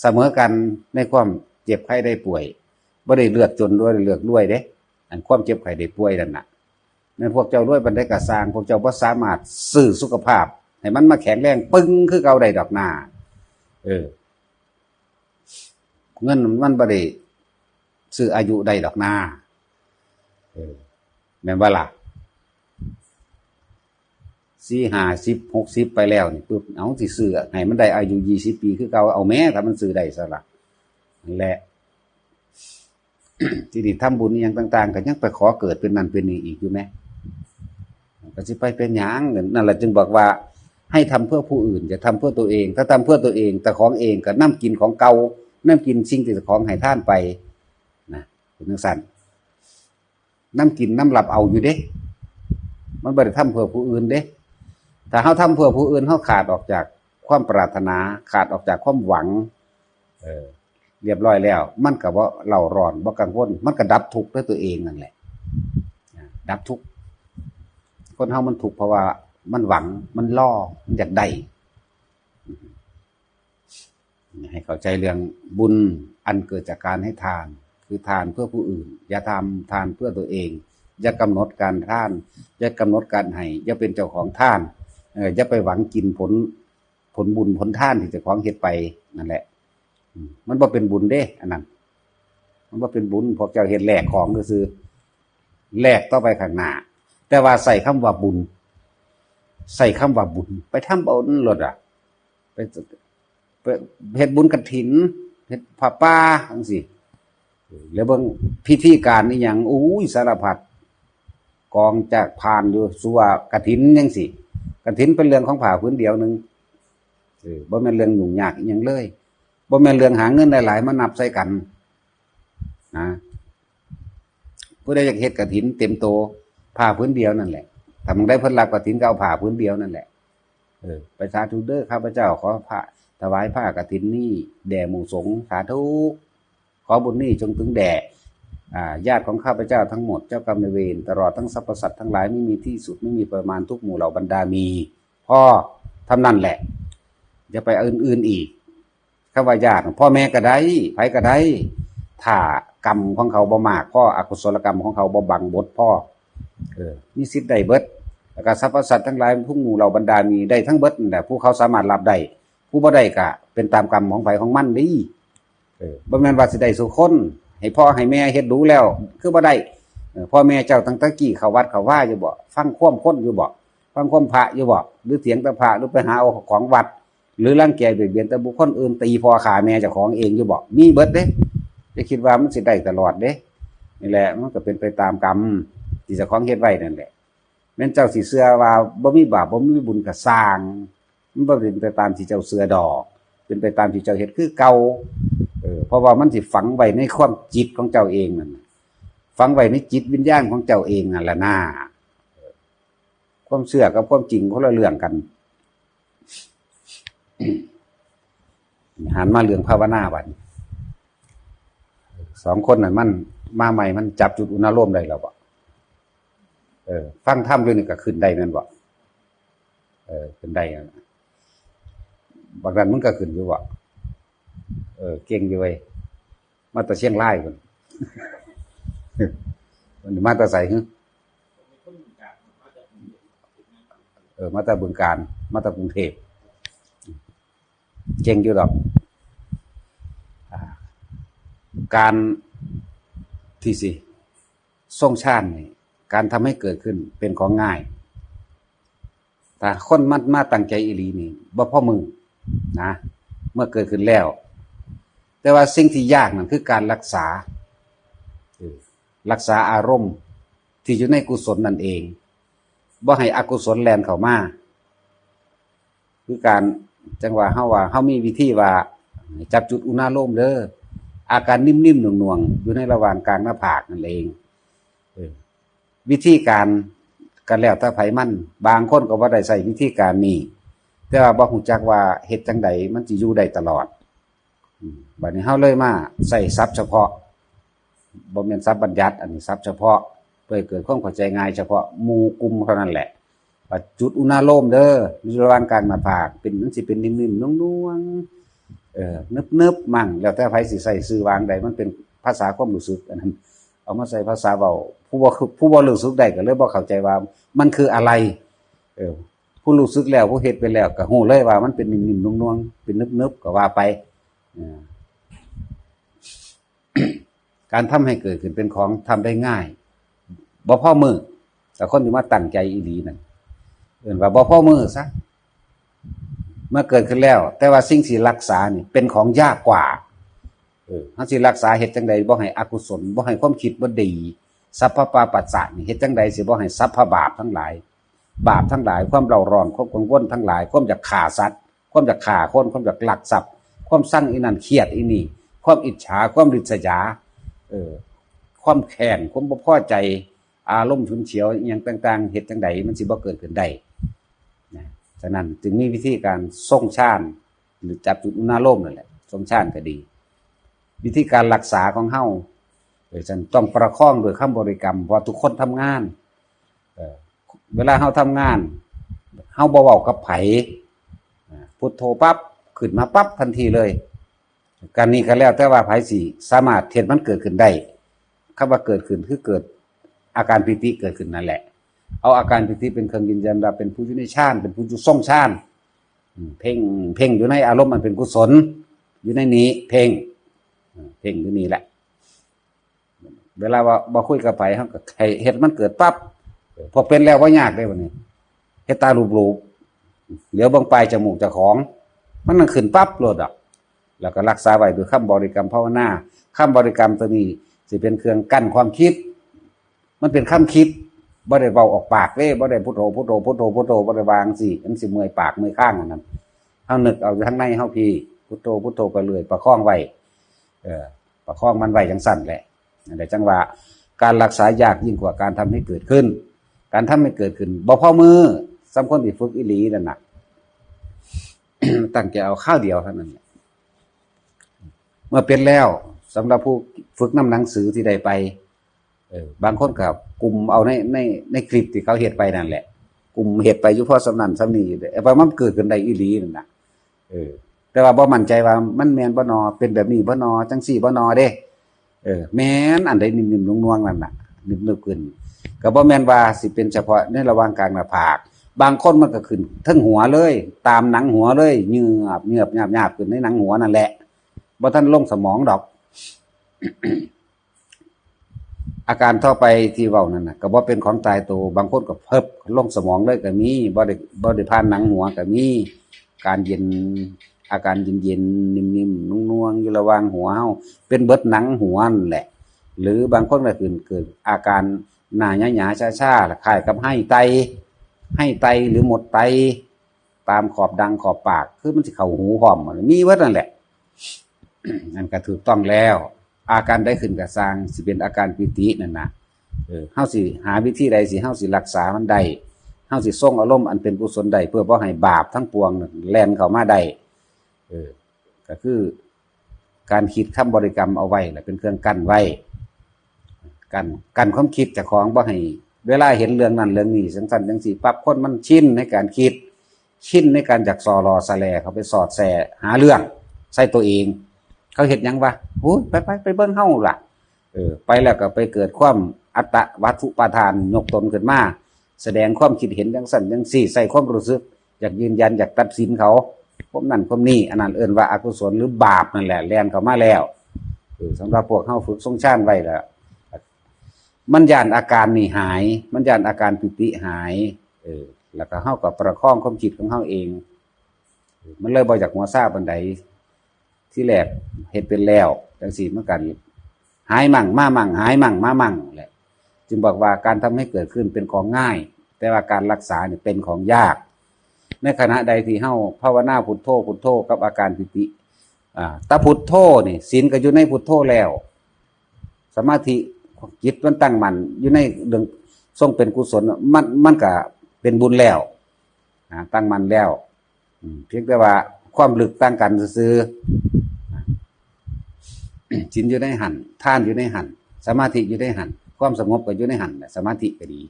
เสมอกันในความเจ็บไข้ได้ป่วย บ่ได้เลือกจนรวย เลือกรวยเด้ อันความเจ็บไข้ได้ป่วยนั่นน่ะ แม่นพวกเจ้ารวยปานใดก็ซ่าง พวกเจ้าบ่สามารถซื้อสุขภาพให้มันมาแข็งแรงปึงคือเก่าได้ดอกนา เออ เงินมันบ่ได้ซื้ออายุได้ดอกนา เออ แม่นบ่ล่ะ สี่ ห้าสิบ หกสิบ ไปแล้วนี่ปึ๊บ เอา สิซื้อให้มันได้อายุ ยี่สิบ ปีคือเก่า เอาแหม ถ้ามันซื้อได้ซะล่ะ นั่นแหละ ที่นี่ทำบุญอีหยังต่างๆ ก็ยังไปขอเกิดเป็นนั่นเป็นนี่อีกอยู่แหม ก็สิไปเป็นหยัง นั่นแหละจึงบอกว่า ให้ทำเพื่อผู้อื่น อย่าทำเพื่อตัวเอง ถ้าทำเพื่อตัวเอง แต่ของเองก็นำกินของเก่า นำกินสิ่งที่เจ้าของให้ทานไป นะ เป็นจั่งซั้น นำกินนำหลับเอาอยู่เด้ มันบ่ได้ทำเพื่อผู้อื่นเด้ ถ้าเฮาทำเพื่อผู้อื่น เฮาขาดออกจากความปรารถนา ขาดออกจากความหวัง เออ เรียบร้อยแล้ว มันก็บ่เร่าร้อน บ่กังวล มันก็ดับทุกข์ด้วยตัวเองนั่นแหละ ดับทุกข์ คนเฮามันทุกข์เพราะว่ามันหวัง มันรอ มันอยากได้ ให้เข้าใจเรื่องบุญอันเกิดจากการให้ทาน คือทานเพื่อผู้อื่น อย่าทำทานเพื่อตัวเอง อย่ากำหนดการทาน อย่ากำหนดการให้ อย่าเป็นเจ้าของทาน เอ่อ อย่าไปหวังกินผล ผลบุญผลทานที่เจ้าของเฮ็ดไปนั่นแหละ อืม มันบ่เป็นบุญเด้ อันนั้น มันบ่เป็นบุญ พวกเจ้าเฮ็ดแลกของซื่อๆ แลกต่อไปข้างหน้า แต่ว่าใส่คำว่าบุญ ใส่คำว่าบุญ ไปทำเอาโลดอะ ไป ไปเฮ็ดบุญกฐิน เฮ็ดผ้าป่าจั่งซี้ แล้วเบิ่งพิธีการอีหยัง อุ้ย สารพัด กองจากพานอยู่ สู่ว่ากฐินจังซี้ กฐินเป็นเรื่องของผ้าผืนเดียวหนึ่ง เออ บ่แม่นเรื่องยุ่งยากอีหยังเลย บ่แม่นเรื่องหาเงินหลายๆ มานับใส่กัน นะ ผู้ใดอยากเฮ็ดกฐินเต็มโต ผ้าผืนเดียวนั่นแหละ ถ้าหม่องใดเพิ่นรับกฐินก็เอาผ้าผืนเดียวนั่นแหละ เออ ไปสาธุเด้อ ข้าพเจ้าขอผ้า ถวายผ้ากฐินนี้แด่หมู่สงฆ์ สาธุ ขอบุญนี้จงถึงแด่ อ่า ญาติของข้าพเจ้าทั้งหมด เจ้ากรรมนายเวร ตลอดทั้งสรรพสัตว์ทั้งหลาย ไม่มีที่สุด ไม่มีประมาณ ทุกหมู่เหล่าบรรดามี พอเท่านั้นแหละ อย่าไปอื่นๆอีก คำว่าญาติ พ่อแม่ก็ได้ ไผก็ได้ ถ้ากรรมของเขาบ่มากพอ อกุศลกรรมของเขาบ่บังบดพอ เออ มีสิทธิ์ได้เบิด แล้วก็สรรพสัตว์ทั้งหลาย ทุกหมู่เหล่าบรรดามี ได้ทั้งเบิดนั่นแหละ ผู้เขาสามารถรับได้ ผู้บ่ได้ก็เป็นตามกรรมของไผของมันเด้ เออ บ่แม่นว่าสิได้สู่คน ให้พ่อให้แม่เฮ็ดดูแล้ว คือบ่ได้ เออ พ่อแม่เจ้าตั้งแต่กี้เข้าวัดเข้าวาอยู่บ่ ฟังความคนอยู่บ่ ฟังความพระอยู่บ่ หรือเถียงแต่พระ หรือไปหาเอาของวัด หรือรังแกเบียดเบียนแต่บุคคลอื่น ตีพ่อฆ่าแม่เจ้าของเองอยู่บ่ มีเบิดเด้ อย่าคิดว่ามันสิได้ตลอดเด้ นี่แหละ มันก็เป็นไปตามกรรมที่เจ้าของเฮ็ดไว้นั่นแหละ แม่นเจ้าสิเชื่อว่าบ่มีบาปบ่มีบุญก็ซ่าง มันบ่เป็นไปตามที่เจ้าเชื่อดอก เป็นไปตามที่เจ้าเฮ็ดคือเก่า เออ เพราะว่ามันสิฝังไว้ในความจิตของเจ้าเองนั่นน่ะ ฝังไว้ในจิตวิญญาณของเจ้าเองนั่นแหละนะ ความเชื่อกับความจริงคนละเรื่องกัน หันมาเรื่องภาวนาบัดนี้ สองคนนั้นมันมาใหม่ มันจับจุดอุณาโลมได้แล้วบ่ เออ ฟังธรรมอยู่นี่ก็ขึ้นได้แม่นบ่ เออ ขึ้นได้นั่นน่ะ บักนั้นมึงก็ขึ้นอยู่บ่ เออ เก่งอยู่เว้ย มาแต่เชียงรายพุ่น มันมาแต่ไสหึ เออ มาแต่บึงกาฬ มาแต่กรุงเทพฯ เก่งอยู่ดอก อ่า การที่สิทรงฌานนี่ การทำให้เกิดขึ้นเป็นของง่าย ถ้าคนมันมาตั้งใจอีหลีนี่ บ่พอมือนะ เมื่อเกิดขึ้นแล้ว แต่ว่าสิ่งที่ยากนั่นคือการรักษา เออ รักษาอารมณ์ที่อยู่ในกุศลนั่นเอง บ่ให้อกุศลแล่นเข้ามา คือการ จังว่าเฮาว่า เฮามีวิธีว่า จับจุดอุณาโลมเด้อ อาการนิ่มๆหน่วงๆ อยู่ในระหว่างกลางหน้าผากนั่นเอง เออ วิธีการก็แล้วแต่ไผมัน บางคนก็บ่ได้ใช้วิธีการนี้ แต่ว่าบ่ฮู้จักว่าเฮ็ดจั่งใดมันสิอยู่ได้ตลอด อืม บัดนี้เฮาเลยมาใช้ศัพท์เฉพาะ บ่แม่นศัพท์บัญญัติ อันนี้ศัพท์เฉพาะ เพื่อให้เกิดความเข้าใจง่ายเฉพาะหมู่กลุ่มเท่านั้นแหละ ว่าจุดอุณาโลมเด้อ อยู่ระหว่างกลางหน้าผาก เป็น มันสิเป็นนิ่มๆหน่วงๆ เออ นึบๆ มั่ง แล้วแต่ไผสิใช้ชื่อว่าจั่งใด มันเป็นภาษาความรู้สึก อันนั้น เอามาใส่ภาษาเว้า ผู้บ่ ผู้บ่รู้สึกได้ก็เลยบ่เข้าใจว่ามันคืออะไร เออ ผู้รู้สึกแล้ว ผู้เฮ็ดไปแล้วก็ฮู้เลยว่ามันเป็นนิ่มๆหน่วงๆ เป็นนึบๆ ก็ว่าไป เออ การทำให้เกิดขึ้นเป็นของทำได้ง่าย บ่พอมือ แต่คนที่มาตั้งใจอีหลีนั่น เอิ้นว่าบ่พอมือซะ เมื่อเกิดขึ้นแล้ว แต่ว่าสิ่งที่รักษานี่เป็นของยากกว่า เออ เฮาสิรักษาเฮ็ดจั่งใดบ่ให้อกุศล บ่ให้ความคิดบ่ดี สัพพะปาปัสสะนี่ เฮ็ดจั่งใดสิบ่ให้สัพพะบาปทั้งหลาย บาปทั้งหลาย ความเร่าร้อน ความกังวลทั้งหลาย ความอยากฆ่าสัตว์ ความอยากฆ่าคน ความอยากลักทรัพย์ ความซังอีนั่น เครียดอีนี่ ความอิจฉา ความริษยา เออ ความแค้น ความบ่พอใจ อารมณ์ฉุนเฉียวอิหยังต่างๆ เฮ็ดจั่งใดมันสิบ่เกิดขึ้นได้นะ ฉะนั้นจึงมีวิธีการทรงฌาน หรือจับจุดอุณาโลมนั่นแหละ ทรงฌานก็ดี วิธีการรักษาของเฮา เออ ฉะนั้นต้องประคองด้วยคำบริกรรม เพราะทุกคนทำงาน เออ เวลาเฮาทำงาน เฮาบ่เว้ากับไผ อ่า พุทโธปั๊บ ขึ้นมาปั๊บทันทีเลย การนี้ก็แล้วแต่ว่าไผสิสามารถเฮ็ดมันเกิดขึ้นได้ คำว่าเกิดขึ้นคือเกิดอาการปีติเกิดขึ้นนั่นแหละ เอาอาการปีติเป็นเครื่องยืนยันว่าเป็นผู้อยู่ในฌาน เป็นผู้อยู่ทรงฌาน อืม เพ่ง เพ่งอยู่ในอารมณ์อันเป็นกุศล อยู่ในนี้ เพ่ง อืม เพ่งอยู่นี่แหละ เวลาว่าบ่คุยกับไผ เฮาก็ให้เฮ็ดมันเกิดปั๊บ พอเป็นแล้วบ่ยากเด้บัดนี้ เฮ็ดตาหลูบๆ เหลียวเบิ่งปลายจมูกเจ้าของ มันนั่นขึ้นปั๊บโลดดอก แล้วก็รักษาไว้ด้วยคำบริกรรมภาวนา คำบริกรรมตัวนี้สิเป็นเครื่องกั้นความคิด มันเป็นคำคิด บ่ได้เว้าออกปากเด้ บ่ได้พุทโธ พุทโธ พุทโธ พุทโธ บ่ได้วางสิ มันสิเมื่อยปากเมื่อยคางอันนั้น เฮานึกเอาอยู่ข้างในเฮาพี้ พุทโธ พุทโธไปเรื่อย ประคองไว้ เออ ประคองมันไว้จังซั่นแหละ นั่นแหละจังว่า การรักษายากยิ่งกว่าการทำให้เกิดขึ้น การทำให้เกิดขึ้น บ่พอมือ สำคนที่ฝึกอีหลีนั่นน่ะ ตั้งใจเอาคราวเดียวเท่านั้นแหละ เมื่อเป็นแล้ว สำหรับผู้ฝึกนำหนังสือที่ได้ไป เออ บางคนก็กลุ่มเอาใน ใน ในคลิปที่เขาเฮ็ดไปนั่นแหละ กลุ่มเฮ็ดไปอยู่พอส่ำนั้นส่ำนี้ แต่ว่ามันเกิดขึ้นได้อีหลีนั่นน่ะ เออ แต่ว่าบ่มั่นใจว่ามันแม่นบ่นอ เป็นแบบนี้บ่นอ จังซี่บ่นอเด้ เออ แม่นอันใดนิ่มๆ นุ่มๆ นั่นน่ะ นึบๆ ขึ้น ก็บ่แม่นว่าสิเป็นเฉพาะในระหว่างกลางหน้าผาก บางคนมันก็ขึ้นเทิงหัวเลย ตามหนังหัวเลย เยือบ เยือบ ยาบ ยาบ ขึ้นในหนังหัวนั่นแหละ บ่ทันลงสมองดอก อาการทั่วไปที่เว้านั่นน่ะ ก็บ่เป็นของตายตัว บางคนก็เพิบลงสมองเลยก็มี บ่ได้ บ่ได้ผ่านหนังหัวก็มี การเย็น อาการเย็นๆ นิ่มๆ นุ่งๆ อยู่ระหว่างหัวเฮา เป็นเบิดหนังหัวนั่นแหละ หรือบางคนก็ขึ้นเกิดอาการหน้าหยาๆ ชาๆ คล้ายกับไห้ไต ไห้ไตหรือหมดไต ตามขอบดังขอบปาก คือมันสิเข้าหูพร้อม มีเบิดนั่นแหละ นั่นก็ถูกต้องแล้ว อาการใดขึ้นก็ซ่าง สิเป็นอาการปีตินั่นน่ะ เออ เฮาสิหาวิธีใดสิ เฮาสิรักษามันได้ เฮาสิทรงอารมณ์อันเป็นกุศลได้ เพื่อบ่ให้บาปทั้งปวงนั่นแล่นเข้ามาได้ เออ ก็คือการคิดคำบริกรรมเอาไว้แหละ เป็นเครื่องกั้นไว้ กั้น กั้นความคิดเจ้าของบ่ให้ เวลาเห็นเรื่องนั้นเรื่องนี้ จังซั่นจังซี่ปั๊บ คนมันชินในการคิด ชินในการอยากส่อหล่อสะแหล่เข้าไปสอดแส่หาเรื่องใส่ตัวเอง เขาเฮ็ดหยังวะ โอ้ย ไปๆ ไปเบิ่งเฮาล่ะ เออ ไปแล้วก็ไปเกิดความอัตตวัตถุปาทาน ยกตนขึ้นมา แสดงความคิดเห็นจังซั่นจังซี่ ใส่ความรู้สึก อยากยืนยัน อยากตัดสินเขา ความนั่นความนี่ อันนั้นเอิ้นว่าอกุศลหรือบาปนั่นแหละ แล่นเข้ามาแล้ว เออ สำหรับพวกเฮาฝึกทรงฌานไว้แล้ว มันย้านอาการนี่หาย มันย้านอาการปีติหาย เออ แล้วก็เฮาก็ประคองความคิดของเฮาเอง เออ มันเลยบ่อยากหัวซาปานใด ที่แรกเฮ็ดเป็นแล้ว จังซี่มันก็หายมั่งมามั่ง หายมั่งมามั่งแหละ จึงบอกว่าการทำให้เกิดขึ้นเป็นของง่าย แต่ว่าการรักษาเนี่ยเป็นของยาก ในขณะใดที่เฮาภาวนาพุทโธ พุทโธ กับอาการปีติ อ่า ตาพุทโธนี่ ศีลก็อยู่ในพุทโธแล้ว สมาธิ จิตมันตั้งมั่นอยู่ในเรื่องทรงเป็นกุศล มัน มันก็เป็นบุญแล้ว อ่า ตั้งมั่นแล้ว อืม เพียงแต่ว่าความลึกต่างกันซื่อๆ ศีลอยู่ในหั่น ทานอยู่ในหั่น สมาธิอยู่ในหั่น ความสงบก็อยู่ในหั่นแหละ สมาธิก็ดี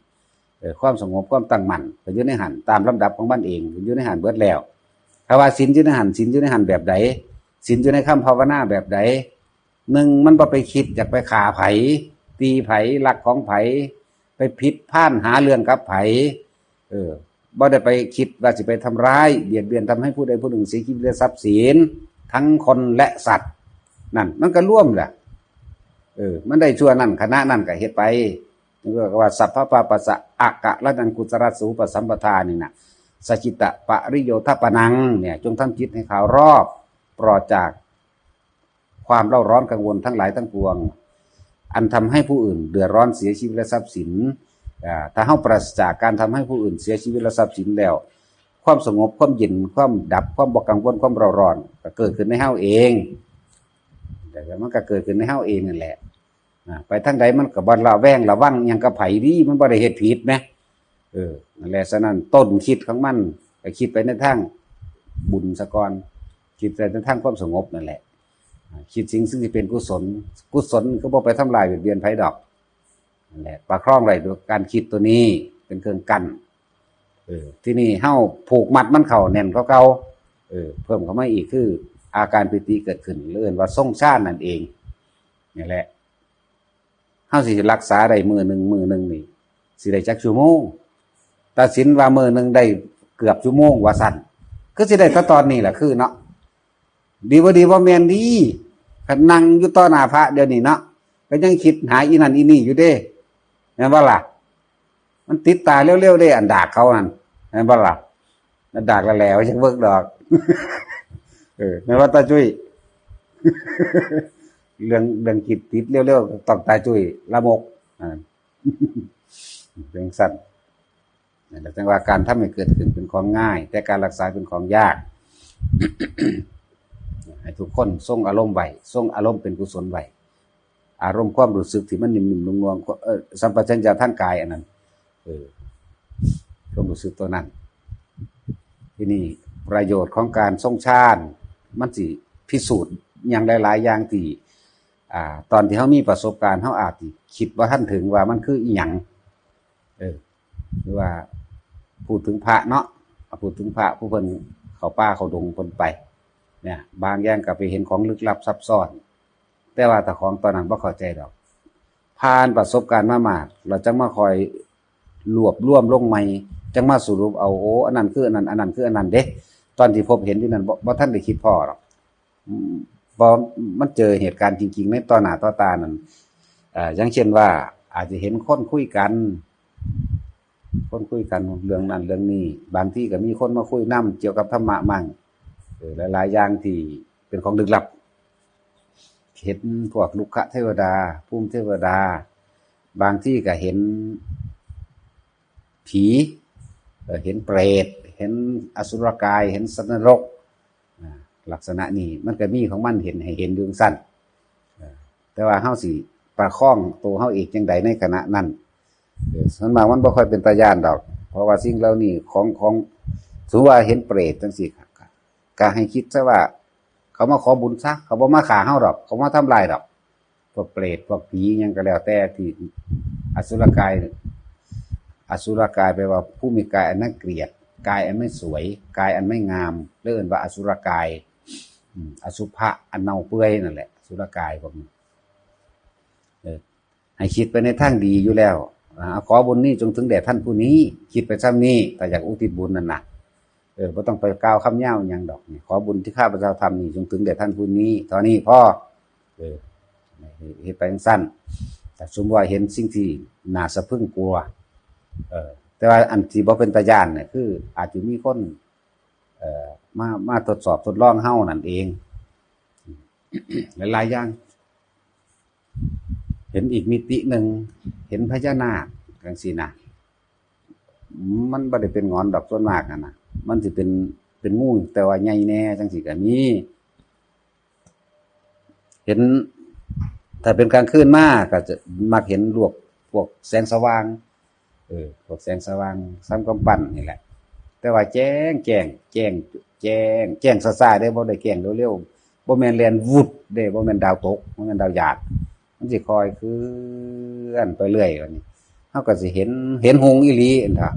เออ ความสงบ ความตั้งมั่นก็อยู่ในหั่น ตามลำดับของมันเอง อยู่ในหั่นเบิดแล้ว ถ้าว่าศีลอยู่ในหั่น ศีลอยู่ในหั่นแบบใด ศีลอยู่ในคำภาวนาแบบใด หนึ่ง มันบ่ไปคิดอยากไปฆ่าไผ ตีไผ ลักของไผ ไปผิดพลาดหาเรื่องกับไผ เออ บ่ได้ไปคิดว่าสิไปทำร้าย เบียดเบียนทำให้ผู้ใดผู้หนึ่งเสียชีวิตและทรัพย์สิน ทั้งคนและสัตว์ นั่น มันก็รวมแหละ เออ มันได้ชั่วนั้น ขณะนั้นก็เฮ็ดไป เรียกว่า สัพพะปาปัสสะ อะกะระนังกุศลสูปสัมปทานี่นะ สจิตตะปริโยธปนัง เนี่ย จงทำจิตให้ขาวรอบ ปลอดจากความเร่าร้อนกังวลทั้งหลายทั้งปวง อันทำให้ผู้อื่นเดือดร้อนเสียชีวิตและทรัพย์สิน อ่า ถ้าเฮาปราศจากการทำให้ผู้อื่นเสียชีวิตและทรัพย์สินแล้ว ความสงบ ความเย็น ความดับ ความบ่กังวล ความเร่าร้อน ก็เกิดขึ้นในเฮาเอง แต่มันก็เกิดขึ้นในเฮาเองนั่นแหละ อ่า ไปทางใดมันก็บ่ระแวงระวังหยังกับไผดี มันบ่ได้เฮ็ดผิดแหม เออ นั่นแหละ ฉะนั้นต้นคิดของมัน ก็คิดไปในทางบุญซะก่อน คิดไปในทางความสงบนั่นแหละ อ่า คิดสิ่งซึ่งสิเป็นกุศล กุศลก็บ่ไปทำลายเบียดเบียนไผดอก นั่นแหละ ประคองไว้ด้วยการคิดตัวนี้เป็นเครื่องกั้น เออ ที่นี่เฮาผูกมัดมันเข้าแน่นกว่าเก่า เออ เพิ่มเข้ามาอีกคืออาการปีติเกิดขึ้น เรียกว่าทรงฌานนั่นเอง นี่แหละ เฮาสิรักษาได้มื้อหนึ่ง มื้อหนึ่งนี่ สิได้จักชั่วโมง ตัดสินว่ามื้อหนึ่งได้เกือบชั่วโมงว่าซั่น คือสิได้แต่ตอนนี้แหละคือเนาะ ดีบ่ดีบ่แม่นดี คันนั่งอยู่ต่อหน้าพระเดี๋ยวนี้เนาะ ก็ยังคิดหาอีนั่นอีนี่อยู่เด้ แม่นบ่ล่ะ มันติดตาเร็วๆเด้ อันดากเขานั่น แม่นบ่ล่ะ อันดากแล้วๆ จักเบิ่งดอก เออ แม่นบ่ตาจุ้ย เรื่องเรื่องคิดติดเร็วๆต้องตายจุ้ยละมกอ่า เป็นสั้นนั่นแหละจั่งว่าการทำให้เกิดขึ้นเป็นของง่าย แต่การรักษาเป็นของยาก ให้ทุกคนทรงอารมณ์ไว้ทรงอารมณ์เป็นกุศลไว้ อารมณ์ความรู้สึกที่มันนิ่มๆนวลๆเออสัมปชัญญะทางกายอันนั้น เออความรู้สึกตัวนั้น ที่นี่ประโยชน์ของการทรงฌานมันสิพิสูจน์อย่างหลายๆอย่างที่ อ่า ตอนที่เขามีประสบการณ์เขาอาจจะคิดว่าท่านถึงว่ามันคืออีหยังเออหรือว่าพูดถึงพระเนาะเอาพูดถึงพระผู้เพิ่นเข้าป่าเข้าดงเพิ่นไป เนี่ย บางอย่างก็ไปเห็นของลึกลับซับซ้อน แต่ว่าถ้าของตอนนั้นบ่เข้าใจดอก ผ่านประสบการณ์มามาก เราจังมาคอยรวบรวมลงใหม่ จังมาสรุปเอา โอ้ อันนั้นคืออันนั้น อันนั้นคืออันนั้นเด้ ตอนที่พบเห็นอยู่นั้นบ่บ่ทันได้คิดพ้อหรอก อืม พอมันเจอเหตุการณ์จริงๆในต่อหน้าต่อตานั่น เอ่อ อย่างเช่นว่า อาจจะเห็นคนคุยกัน คนคุยกันเรื่องนั้นเรื่องนี้ บางทีก็มีคนมาคุยนำเกี่ยวกับธรรมะมั่ง เออ หลายๆอย่างที่เป็นของลึกลับ เห็นพวกรุกขเทวดา ภูมิเทวดา บางทีก็เห็นผี เอ่อ เห็นเปรต เห็นอสุรกาย เห็นสัตว์นรก อ่า ลักษณะนี้มันก็มีของมันเห็นให้เห็นอยู่จั่งซั้น เอ่อ แต่ว่าเฮาสิประคองตัวเฮาเองจั่งใดในขณะนั้น เออ ส่วนมากมันบ่ค่อยเป็นตาย้านดอก เพราะว่าสิ่งเหล่านี้ของ ของ สมมุติว่าเห็นเปรตจั่งซี้ ก็ให้คิดซะว่า เขามาขอบุญซะ เขาบ่มาฆ่าเฮาดอก เขามาทำลายดอก พวกเปรต พวกผีหยังก็แล้วแต่ที่อสุรกาย อสุรกายแปลว่าผู้มีกายอันน่าเกลียด กายอันไม่สวย กายอันไม่งาม เรียกว่าอสุรกาย อืม อสุภะอันเน่าเปื่อยนั่นแหละ อสุรกายพวกนี้ เออ ให้คิดไปในทางดีอยู่แล้ว อ่า ขอบุญนี้จงถึงแด่ท่านผู้นี้ คิดไปซ้ำนี้ ถ้าอยากอุทิศบุญนั่นน่ะ เออ บ่ต้องไปกล่าวคำยาวหยังดอก นี่ ขอบุญที่ข้าพเจ้าทำนี่จงถึงแด่ท่านผู้นี้ เท่านี้พอ เออ เฮ็ดไปจั่งซั้น แต่สมมุติว่าเห็นสิ่งที่น่าสะพรึงกลัว เออ แต่ว่าอันที่บ่เป็นตาย้านเนี่ย คืออาจจะมีคน เอ่อ มา มาทดสอบทดลองเฮานั่นเอง หลายๆอย่าง เห็นอีกมิติหนึ่ง เห็นพญานาคจั่งซี้นะ มันบ่ได้เป็นหงอนดอก ส่วนมากนั่นน่ะ มันสิเป็น เป็นงู แต่ว่าใหญ่แน่จั่งซี้ก็มี เห็น ถ้าเป็นกลางคืนมาก็จะมักเห็นลวก พวกแสงสว่าง เออ พวกแสงสว่าง ส่ำกำปั้นนี่แหละ แต่ว่าแจ้ง แจ้ง แจ้ง แจ้ง แจ้งซ่าๆเด้ บ่ได้แจ้งเร็วๆ บ่แม่นแล่นวุดเด้ บ่แม่นดาวตก บ่แม่นดาวหยาด มันสิค่อยเคลื่อนไปเรื่อย บัดนี้ เฮาก็สิเห็น เห็นฮุงอีหลีหั่นล่ะ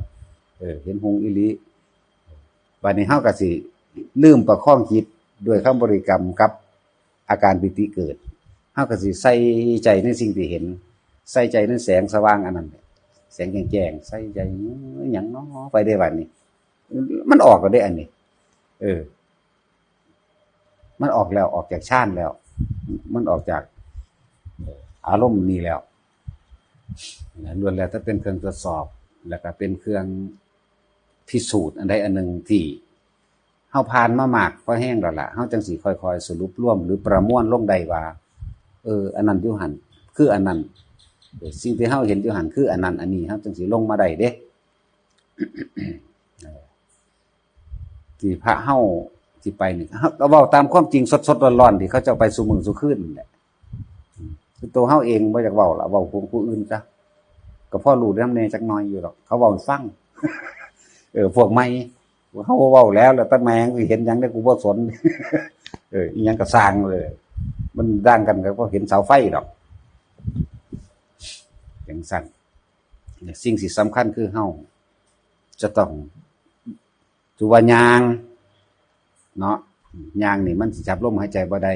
เออ เห็นฮุงอีหลี บัดนี้เฮาก็สิลืมประคองจิตด้วยคำบริกรรมกับอาการปีติเกิด เฮาก็สิใส่ใจในสิ่งที่เห็น ใส่ใจในแสงสว่างอันนั้น แสงแจ้งๆ ใส่ใจ อิหยังน้อ ไปเด้บัดนี้ มันออกแล้วเด้อันนี้ เออ มันออกแล้ว ออกจากฌานแล้ว มันออกจาก เอ่อ อารมณ์นี้แล้ว นะ ล้วนแล้วแต่เป็นเครื่องทดสอบ แล้วก็เป็นเครื่องพิสูจน์อันใดอันหนึ่งที่เฮาผ่านมามากพอแฮงแล้วล่ะ เฮาจั่งสิค่อยๆสรุปรวมหรือประมวลลงได้ว่า เออ อันนั้นอยู่หั่น คืออันนั้น เออ สิ่งที่เฮาเห็นอยู่หั่นคืออันนั้น อันนี้ เฮาจั่งสิลงมาได้เด้ เออ ที่พระเฮาสิไปนี่ เฮาก็เว้าตามความจริงสดๆร้อนๆ ที่เขาเจ้าไปซุมื้อซุคืนนั่นแหละ อืม คือตัวเฮาเองบ่อยากเว้าละ เว้าของผู้อื่นซะ ก็พอรู้นำแหน่จักหน่อยอยู่ดอก เขาเว้าให้ฟัง เออ พวกใหม่ เฮาเว้าแล้ว แล้วแต่แม่งสิเห็นหยังเด้ กูบ่สน เออ อีหยังก็ซ่างเลย มันต่างกันก็เห็นเสาไฟดอก จั่งซั้น สิ่งที่สำคัญคือเฮาจะต้อง ถือว่าย่างเนาะ ย่างนี่มันสิจับลมหายใจบ่ได้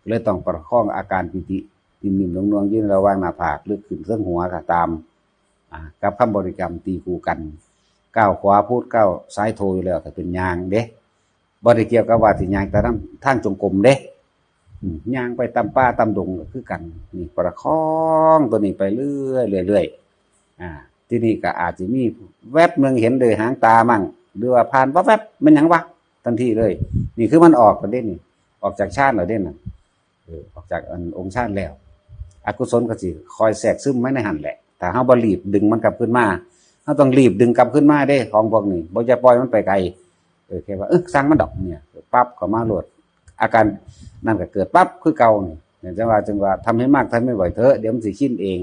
เลยต้องประคองอาการปีตินิ่มๆนวลๆอยู่ในระหว่างหน้าผาก หรือขึ้นเทิงหัวก็ตาม อ่า กับคำบริกรรมตีคู่กัน ก้าวขวาพุทธ ก้าวซ้ายโธอยู่แล้ว ถ้าเป็นย่างเด้ บ่ได้เกี่ยวกับว่าสิย่างแต่ทาง ทางจงกรมเด้ อืม ย่างไปตามป่าตามดงก็คือกัน นี่ประคองตัวนี้ไปเรื่อยๆเรื่อยๆ อ่า ที่นี่ก็อาจจะมีแวบหนึ่งเห็นโดยหางตามั่ง หรือว่าผ่านแวบๆ มันหยังวะ ทันทีเลย นี่คือมันออกแล้วเด้นี่ ออกจากฌานแล้วเด้น่ะ ออกจากอันองค์ฌานแล้ว อกุศลก็สิคอยแทรกซึมมาในหั่นแหละ ถ้าเฮาบ่รีบดึงมันกลับคืนมา เฮาต้องรีบดึงกลับคืนมาเด้ ของพวกนี้ บ่จะปล่อยมันไปไกล เออ แค่ว่า เออ ช่างมันดอกเนี่ย ปั๊บ เข้ามาโลด อาการนั่นก็เกิดปั๊บ คือเก่านี่ เนี่ย จังว่า จังว่า ทำให้มาก ทำให้บ่อยเถอะ เดี๋ยวมันสิชินเอง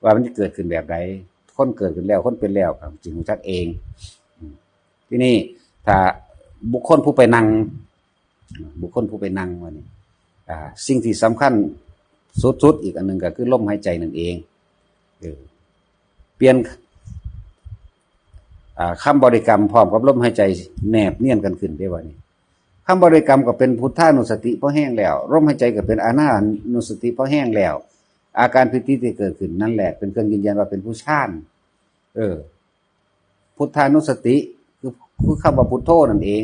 ว่ามันจะเกิดขึ้นแบบใด คนเกิดขึ้นแล้ว คนเป็นแล้ว ก็สิรู้จักเอง อืม ทีนี้ ถ้าบุคคลผู้ไปนั่ง บุคคลผู้ไปนั่งว่านี่ อ่า สิ่งที่สำคัญสุดๆ อีกอันหนึ่งก็คือลมหายใจนั่นเอง เออ เปลี่ยน อ่า คำบริกรรมพร้อมกับลมหายใจแนบเนียนกันขึ้นได้ว่านี่ คำบริกรรมก็เป็นพุทธานุสติพอแห้งแล้ว ลมหายใจก็เป็นอานานุสติพอแห้งแล้ว อาการปีติที่เกิดขึ้นนั่นแหละ เป็นเครื่องยืนยันว่าเป็นผู้ฌาน เออ พุทธานุสติ คือ คือคำว่าพุทโธนั่นเอง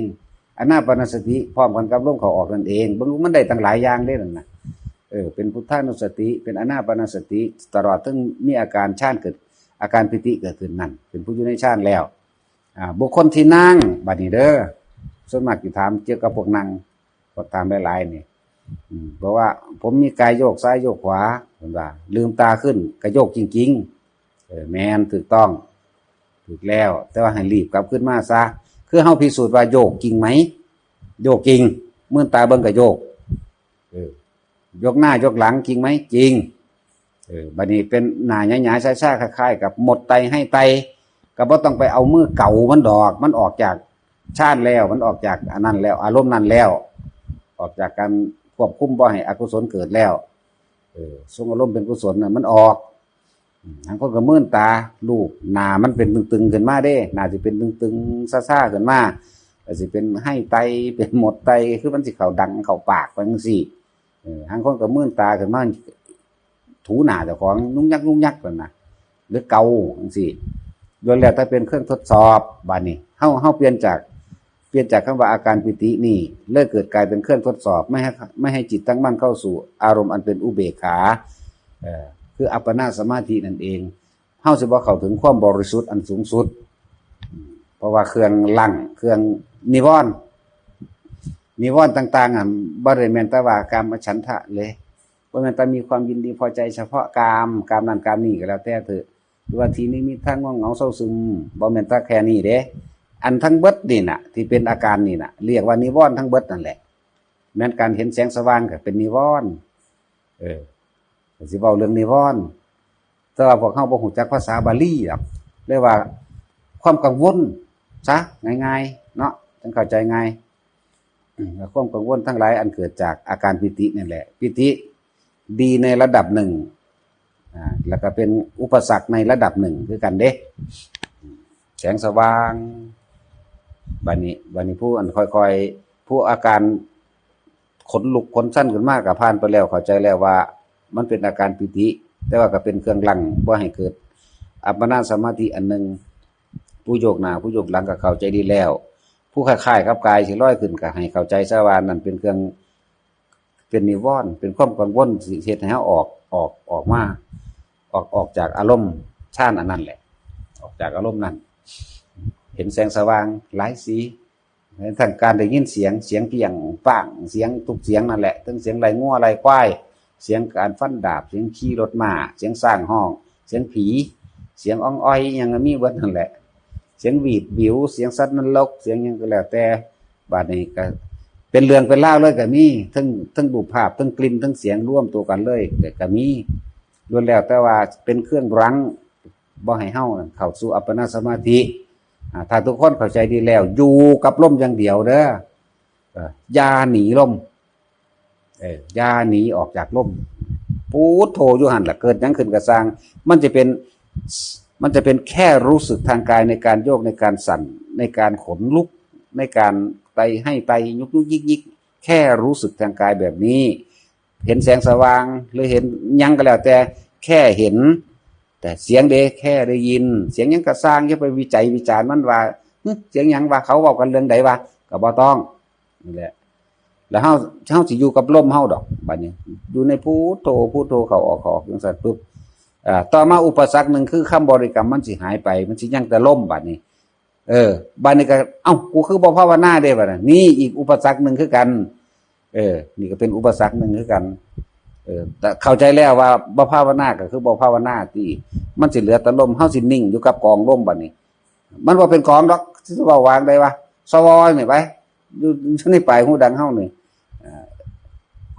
อานาปานสติพร้อมกันกับลมเข้าออกนั่นเอง เบิ่งมันได้ตั้งหลายอย่างเด้นั่นนะ เออ เป็นพุทธานุสติ เป็นอานาปานสติ ตลอดถึงมีอาการฌานเกิด อาการปีติเกิดขึ้นนั่น เป็นผู้อยู่ในฌานแล้ว อ่า บุคคลที่นั่ง บัดนี้เด้อ ส่วนมากสิถามเกี่ยวกับพวกนั่ง ก็ถามหลายๆ นี่ อืม เพราะว่าผมมีกายโยกซ้ายโยกขวา เพิ่นว่า ลืมตาขึ้นก็โยกจริงๆ เออ แม่น ถูกต้อง ถูกแล้ว แต่ว่าให้รีบกลับขึ้นมาซะ คือเฮาพิสูจน์ว่าโยกจริงไหม โยกจริง มืนตาเบิ่งก็โยก เออ ยกหน้ายกหลังจริงไหม จริง เออ บัดนี้เป็นหน้าหงายๆ ช้าๆ คล้ายๆ กับหมดไตให้ไต ก็บ่ต้องไปเอามือเกามันดอก มันออกจากฌานแล้ว มันออกจากอันนั้นแล้ว อารมณ์นั้นแล้ว ออกจากการควบคุมบ่ให้อกุศลเกิดแล้ว เออ ทรงอารมณ์เป็นกุศลน่ะ มันออก อืม บางคนก็มืนตา ลูกหน้ามันเป็นตึงๆ ขึ้นมาเด้ หน้าสิเป็นตึงๆ ซ่าๆ ขึ้นมา ก็สิเป็นให้ไต เป็นหมดไต คือมันสิเข้าดังเข้าปากไปจังซี่ เออ บางคนก็มืนตาขึ้นมา ถูหน้าเจ้าของ ยุกยักยุกยักนั่นนะ หรือเกาจังซี่ ล้วนแล้วแต่เป็นเครื่องทดสอบ บัดนี้ เฮา เฮาเปลี่ยนจาก เปลี่ยนจากคำว่าอาการปีตินี่ เลยเกิดกลายเป็นเครื่องทดสอบ ไม่ให้ ไม่ให้จิตตั้งมั่นเข้าสู่อารมณ์อันเป็นอุเบกขา เอ่อ คืออัปปนาสมาธินั่นเอง เฮาสิบ่เข้าถึงความบริสุทธิ์อันสูงสุด เพราะว่าเครื่องลัง เครื่องนิวรณ์ นิวรณ์ต่างๆ อ่ะ บ่ได้แม่นแต่ว่ากามฉันทะเลย บ่แม่นแต่มีความยินดีพอใจเฉพาะกาม กามนั่นกามนี่ก็แล้วแต่เถอะ หรือว่าทีนิมิตทางง่วงเหงาเศร้าซึม บ่แม่นแต่แค่นี้เด้ อันทั้งเบิดนี่น่ะ ที่เป็นอาการนี่น่ะ เรียกว่านิวรณ์ทั้งเบิดนั่นแหละ แม่นการเห็นแสงสว่างก็เป็นนิวรณ์ เออ ก็สิเว้าเรื่องนิวรณ์ แต่ว่าพวกเฮาบ่ฮู้จักภาษาบาลีดอก เรียกว่าความกังวลซะ ง่ายๆ เนาะ จั่งเข้าใจง่าย อืม ความกังวลทั้งหลายอันเกิดจากอาการปีตินั่นแหละ ปีติดีในระดับหนึ่ง อ่า แล้วก็เป็นอุปสรรคในระดับหนึ่งคือกันเด้ แสงสว่าง บัดนี้ บัดนี้ผู้อันค่อยๆ ผู้อาการขนลุกขนสั่นขึ้นมาก็ผ่านไปแล้ว เข้าใจแล้วว่ามันเป็นอาการปีติ แต่ว่าก็เป็นเครื่องลังบ่ให้เกิดอัปปนาสมาธิอันหนึ่ง ผู้โยกหน้า ผู้โยกหลังก็เข้าใจดีแล้ว ผู้คล้ายๆ กับกายสิลอยขึ้นก็ให้เข้าใจซะว่านั่นเป็นเครื่อง เป็นนิวรณ์ เป็นความกังวลสิเฮ็ดให้เฮาออก ออก ออกมา ออก ออกจากอารมณ์ฌานอันนั้นแหละ ออกจากอารมณ์นั้น เห็นแสงสว่างหลายสี ทั้งการได้ยินเสียง เสียงเปี้ยงป้าง เสียงทุกเสียงนั่นแหละ ทั้งเสียงไล่งัวไล่ควาย เสียงการฟันดาบ เสียงขี่รถม้า เสียงช้างฮ้อง เสียงผี เสียงอ้องอ้อย อิหยังก็มีเบิดนั่นแหละ เสียงหวีดหวิว เสียงสัตว์นรก เสียงหยังก็แล้วแต่ บัดนี้ก็เป็นเรื่องเป็นราวเลยก็มี ทั้ง ทั้งรูปภาพ ทั้งกลิ่น ทั้งเสียงรวมตัวกันเลยก็ ก็มี ล้วนแล้วแต่ว่าเป็นเครื่องรั้ง บ่ให้เฮาเข้าสู่อัปปนาสมาธิ อ่า ถ้าทุกคนเข้าใจดีแล้ว อยู่กับลมอย่างเดียวเด้อ เออ อย่าหนีลม เออ อย่าหนีออกจากลม พุทโธอยู่หั่นล่ะ เกิดหยังขึ้นก็ซ่าง มันจะเป็น มันจะเป็นแค่รู้สึกทางกายในการโยก ในการสั่น ในการขนลุก ในการไตให้ไตยุกยุกยิกยิก แค่รู้สึกทางกายแบบนี้ เห็นแสงสว่าง หรือเห็นหยังก็แล้วแต่ แค่เห็น แต่เสียงเด้ แค่ได้ยิน เสียงหยังก็ซ่าง อย่าไปวิจัยวิจารณ์มันว่า "หึ เสียงหยังวะ เขาเว้ากันเรื่องใดวะ" ก็บ่ต้อง นี่แหละ แล้วเฮา เฮาสิอยู่กับลมเฮาดอก บัดนี้ อยู่ในพุทโธ พุทโธ เข้าออก เข้าออก จั่งซั้นปุ๊บ อ่า ต่อมาอุปสรรคหนึ่งคือคำบริกรรมมันสิหายไป มันสิยังแต่ลม บัดนี้ เออ บัดนี้ก็ "เอ้า กูคือบ่ภาวนาเด้" บัดนั้น นี่อีกอุปสรรคหนึ่งคือกัน เออ นี่ก็เป็นอุปสรรคหนึ่งคือกัน เออ แต่เข้าใจแล้วว่าบ่ภาวนาก็คือบ่ภาวนา ที่มันสิเหลือแต่ลม เฮาสินิ่งอยู่กับกองลมบัดนี้ มันบ่เป็นกองดอก สิเว้าวางได้วะ สวนี่ไป อยู่ในปลายหูดังเฮานี่ อ่า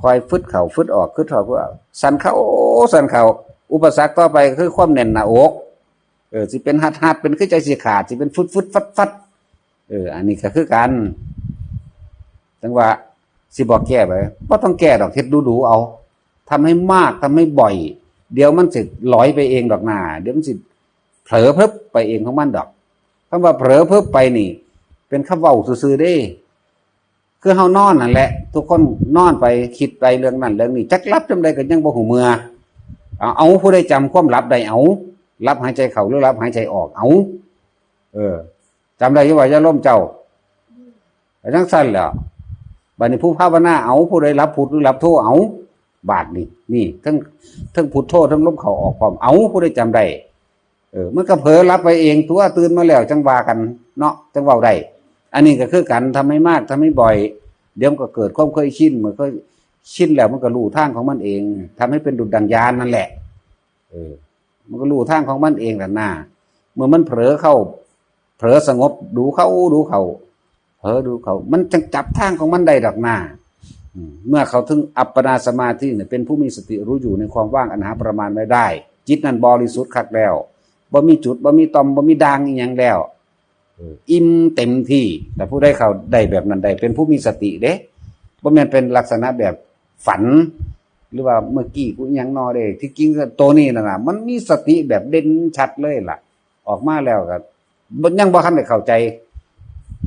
คอยฟึดเข้าฟึดออก ฟึดเข้าฟึดออก สั่นเข้าสั่นเข้า อุปสรรคต่อไปคือความแน่นหน้าอก เออ สิเป็นหัดๆ เป็นคือใจสิขาด สิเป็นฟึดๆ ฟัดๆ เออ อันนี้ก็คือกัน จั่งว่าสิบอกแก้ไป บ่ต้องแก้ดอก เฮ็ดดูๆ เอา ทำให้มาก ทำให้บ่อย เดี๋ยวมันสิลอยไปเองดอกนา เดี๋ยวมันสิเผลอเพิบไปเองของมันดอก คำว่าเผลอเพิบไปนี่ เป็นคำเว้าซื่อๆ เด้ คือเฮานอนนั่นแหละ ทุกคนนอนไป คิดไปเรื่องนั้นเรื่องนี้ จักหลับจำใดก็ยังบ่ฮู้เมือ เอา เอา ผู้ใดจำความหลับได้ เอา หลับหายใจเข้าหรือหลับหายใจออก เอา เออ จำได้อยู่ว่าอย่าล้มเจ้า จั่งซั่นแหละ บัดนี้ผู้ภาวนา เอา ผู้ใดหลับพุทหรือหลับโธ เอา บาดนี้ นี่ ทั้ง ทั้งพุทโธ ทั้งลมเข้าออกพร้อม เอา ผู้ใดจำได้ เออ มันก็เผลอหลับไปเองตัว ตื่นมาแล้วจั่งว่ากันเนาะ จั่งเว้าได้ อันนี้ก็คือกัน ทำให้มาก ทำให้บ่อย เดี๋ยวมันก็เกิดความเคยชิน มันก็ชินแล้วมันก็รู้ทางของมันเอง ทำให้เป็นดุจดังญาณนั่นแหละ เออ มันก็รู้ทางของมันเองนั่นนา เมื่อมันเผลอเข้า เผลอสงบ ดูเข้า ดูเข้า เผลอดูเข้า มันจั่งจับทางของมันได้ดอกนา อืม เมื่อเข้าถึงอัปปนาสมาธิเนี่ย เป็นผู้มีสติรู้อยู่ในความว่างอันหาประมาณไม่ได้ จิตนั้นบริสุทธิ์คักแล้ว บ่มีจุด บ่มีต่อม บ่มีด่างอีหยังแล้ว เออ อิ่มเต็มที่ แต่ผู้ใดเข้าได้แบบนั้นได้ เป็นผู้มีสติเด้ บ่แม่นเป็นลักษณะแบบฝัน หรือว่าเมื่อกี้กูอิหยังนอเด้ ที่จริงตัวนี้นั่นน่ะ มันมีสติแบบเด่นชัดเลยล่ะ ออกมาแล้วก็บ่ ยังบ่ทันได้เข้าใจ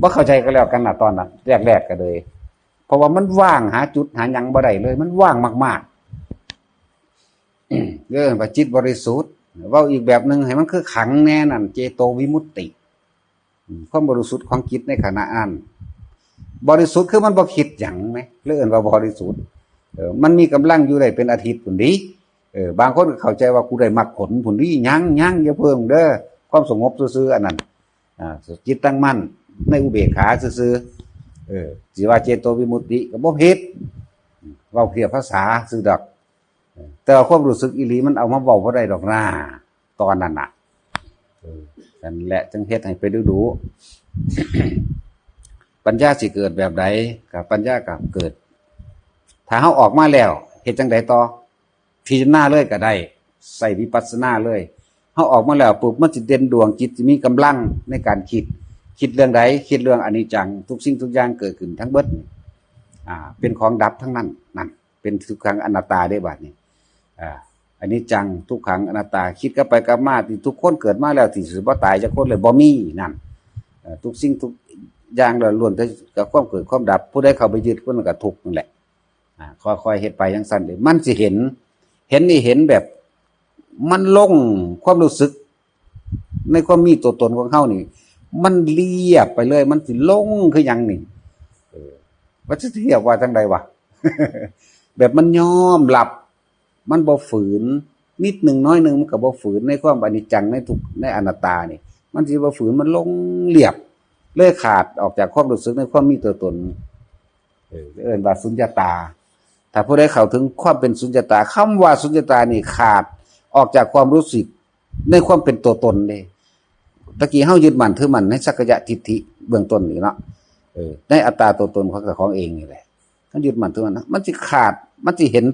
บ่เข้าใจก็แล้วกันน่ะ ตอนนั้นแรกๆ ก็เลย เพราะว่ามันว่าง หาจุดหาหยังบ่ได้เลย มันว่างมากๆ เออ ว่าจิตบริสุทธิ์ เว้าอีกแบบหนึ่งให้มันคือขังแน่นั่น เจโตวิมุตติ อืม ความบริสุทธิ์ของจิตในขณะนั้น บริสุทธิ์คือมันบ่คิดหยังแหม เลยเอิ้นว่าบริสุทธิ์ เออ มันมีกำลังอยู่ได้เป็นอาทิตย์พุ้นเด้ เออ บางคนก็เข้าใจว่ากูได้มรรคผลพุ้นเด้ ยัง ยัง อย่าเพิ่งเด้อ ความสงบซื่อๆ อันนั้น อ่า จิตตั้งมั่นในอุเบกขาซื่อๆ เออ สิว่าเจโตวิมุตติก็บ่ผิด เว้าเพี้ยนภาษาซื่อดอก แต่ว่าความรู้สึกอีหลีมันเอามาเว้าบ่ได้ดอกนา ตอนนั้นน่ะ เออ นั่นแหละจึงเฮ็ดให้ไปดูดู ปัญญาสิเกิดแบบใด ก็ปัญญาก็เกิด ถ้าเฮาออกมาแล้ว เฮ็ดจั่งใดต่อ พิจารณาเลยก็ได้ ใช้วิปัสสนาเลย เฮาออกมาแล้วปุ๊บ มันสิเด่นดวง จิตสิมีกำลังในการคิด คิดเรื่องใด คิดเรื่องอนิจจัง ทุกสิ่งทุกอย่างเกิดขึ้นทั้งเบิด อ่า เป็นของดับทั้งนั้น นั่น เป็นทุกขังอนัตตาได้บัดนี้ อ่า อนิจจัง ทุกขัง อนัตตา คิดกลับไปกลับมา ที่ทุกคนเกิดมาแล้ว ที่สิบ่ตายจักคนเลย บ่มี นั่น เอ่อ ทุกสิ่งทุกอย่างล้วนแต่กับความเกิดความดับ ผู้ใดเข้าไปยึด ผู้นั้นก็ทุกข์นั่นแหละ อ่า ค่อยๆ เฮ็ดไปจั่งซั่นเด้ มันสิเห็น เห็นนี่เห็นแบบ มันลงความรู้สึก ในความมีตัวตนของเฮานี่ มันเรียบไปเลย มันสิลงคือหยังนี่ เออ ว่าสิเรียกว่าจั่งใดวะ แบบมันยอมรับ มันบ่ฝืน นิดหนึ่งน้อยหนึ่งมันก็บ่ฝืน ในความอนิจจัง ในทุกข์ ในอนัตตานี่ มันสิบ่ฝืน มันลงเรียบ เลยขาดออกจากความรู้สึกในความมีตัวตน เออ เอิ้นว่าสุญญตา ถ้าผู้ใดเข้าถึงความเป็นสุญญตา คำว่าสุญญตานี่ขาดออกจากความรู้สึกในความเป็นตัวตนเด้ ตะกี้เฮายึดมั่นถือมั่นในสักกายทิฏฐิเบื้องต้นนี่เนาะ เออ ในอัตตาตัวตนของเจ้าของเองนี่แหละ เฮายึดมั่นถือมั่นนะ มันสิขาด มันสิเห็น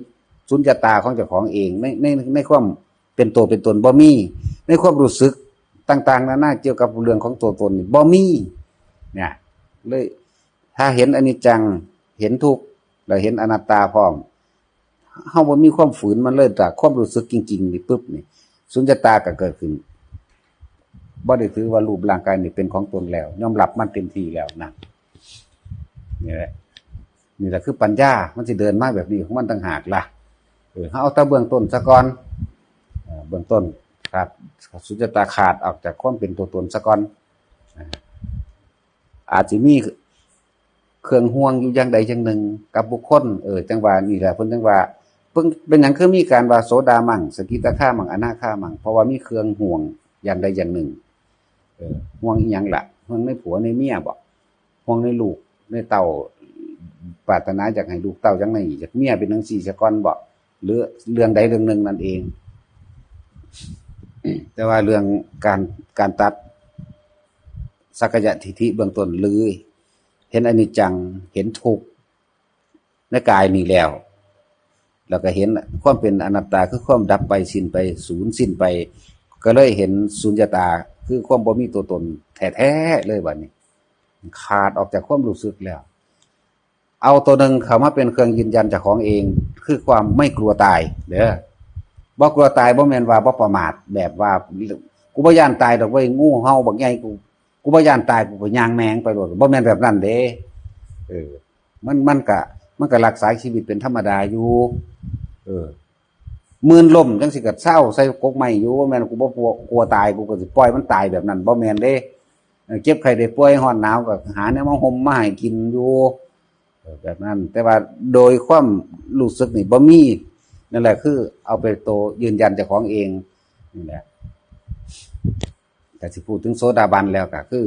สุญญตาของเจ้าของเอง ใน ใน ในความเป็นตัวเป็นตนบ่มี ในความรู้สึกต่างๆ นานาเกี่ยวกับเรื่องของตัวตนนี่บ่มี เนี่ย เลย ถ้าเห็นอนิจจัง เห็นทุกข์ แล้วเห็นอนัตตาพร้อม เฮาบ่มีความฝืนมันเลย จากความรู้สึกจริงๆ นี่ปุ๊บนี่ สุญญตาก็เกิดขึ้น บ่ได้ถือว่ารูปร่างกายนี่เป็นของตนแล้ว ยอมรับมันเต็มที่แล้วนะ นี่แหละ นี่แหละคือปัญญา มันสิเดินมาแบบนี้ของมันต่างหากล่ะ เออ เฮาเอาแต่เบื้องต้นซะก่อน เอ่อ เบื้องต้นขาด สุญญตาขาดออกจากความเป็นตัวตนซะก่อน อ่า อาจสิมีเครื่องห่วงอยู่อย่างใดอย่างหนึ่งกับบุคคล เออ จั่งว่านี่แหละ เพิ่นจั่งว่า เพิ่น เป็นหยังคือมีการว่าโสดามัง สกิทาคามัง อนาคามัง เพราะว่ามีเครื่องห่วงอย่างใดอย่างหนึ่ง เออ ห่วงอีหยังล่ะ ห่วงในผัวในเมียบ่ ห่วงในลูกในเต้า ปรารถนาอยากให้ลูกเต้าจั่งใด อยากเมียเป็นจั่งซี้ซะก่อนบ่ หรือเรื่องใดเรื่องหนึ่งนั่นเอง แต่ว่าเรื่องการการตัดสักกายทิฏฐิเบื้องต้น หรือเห็นอนิจจัง เห็นทุกข์ในกายนี้แล้ว แล้วก็เห็นความเป็นอนัตตา คือความดับไป สิ้นไป สูญสิ้นไป ก็เลยเห็นสุญญตา คือความบ่มีตัวตนแท้ๆเลยบัดนี้ ขาดออกจากความรู้สึกแล้ว เอาตัวหนึ่งเข้ามาเป็นเครื่องยืนยันเจ้าของเอง คือความไม่กลัวตายเด้อ บ่กลัวตาย บ่แม่นว่าบ่ประมาท แบบว่า กูบ่ย้านตายดอกเว้ย งูเห่าบักใหญ่ กู กูบ่ย้านตาย กูก็ย่างแม่งไปโลด บ่แม่นแบบนั้นเด้ เออ มัน มันก็ มันก็รักษาชีวิตเป็นธรรมดาอยู่ เออ มื่นล้มจั่งซี้ก็เซาใส่กกไม้อยู่ บ่แม่นกูบ่กลัว กลัวตาย กูก็สิปล่อยมันตายแบบนั้น บ่แม่นเด้ เออ เจ็บไข้ได้ป่วย ร้อนหนาวก็หาแนวมาห่มมาให้กินอยู่ เออ แบบนั้น แต่ว่าโดยความรู้สึกนี่บ่มี นั่นแหละคือเอาเป็นตัวยืนยันเจ้าของเอง นี่แหละ แต่สิพูดถึงโสดาบันแล้วก็คือ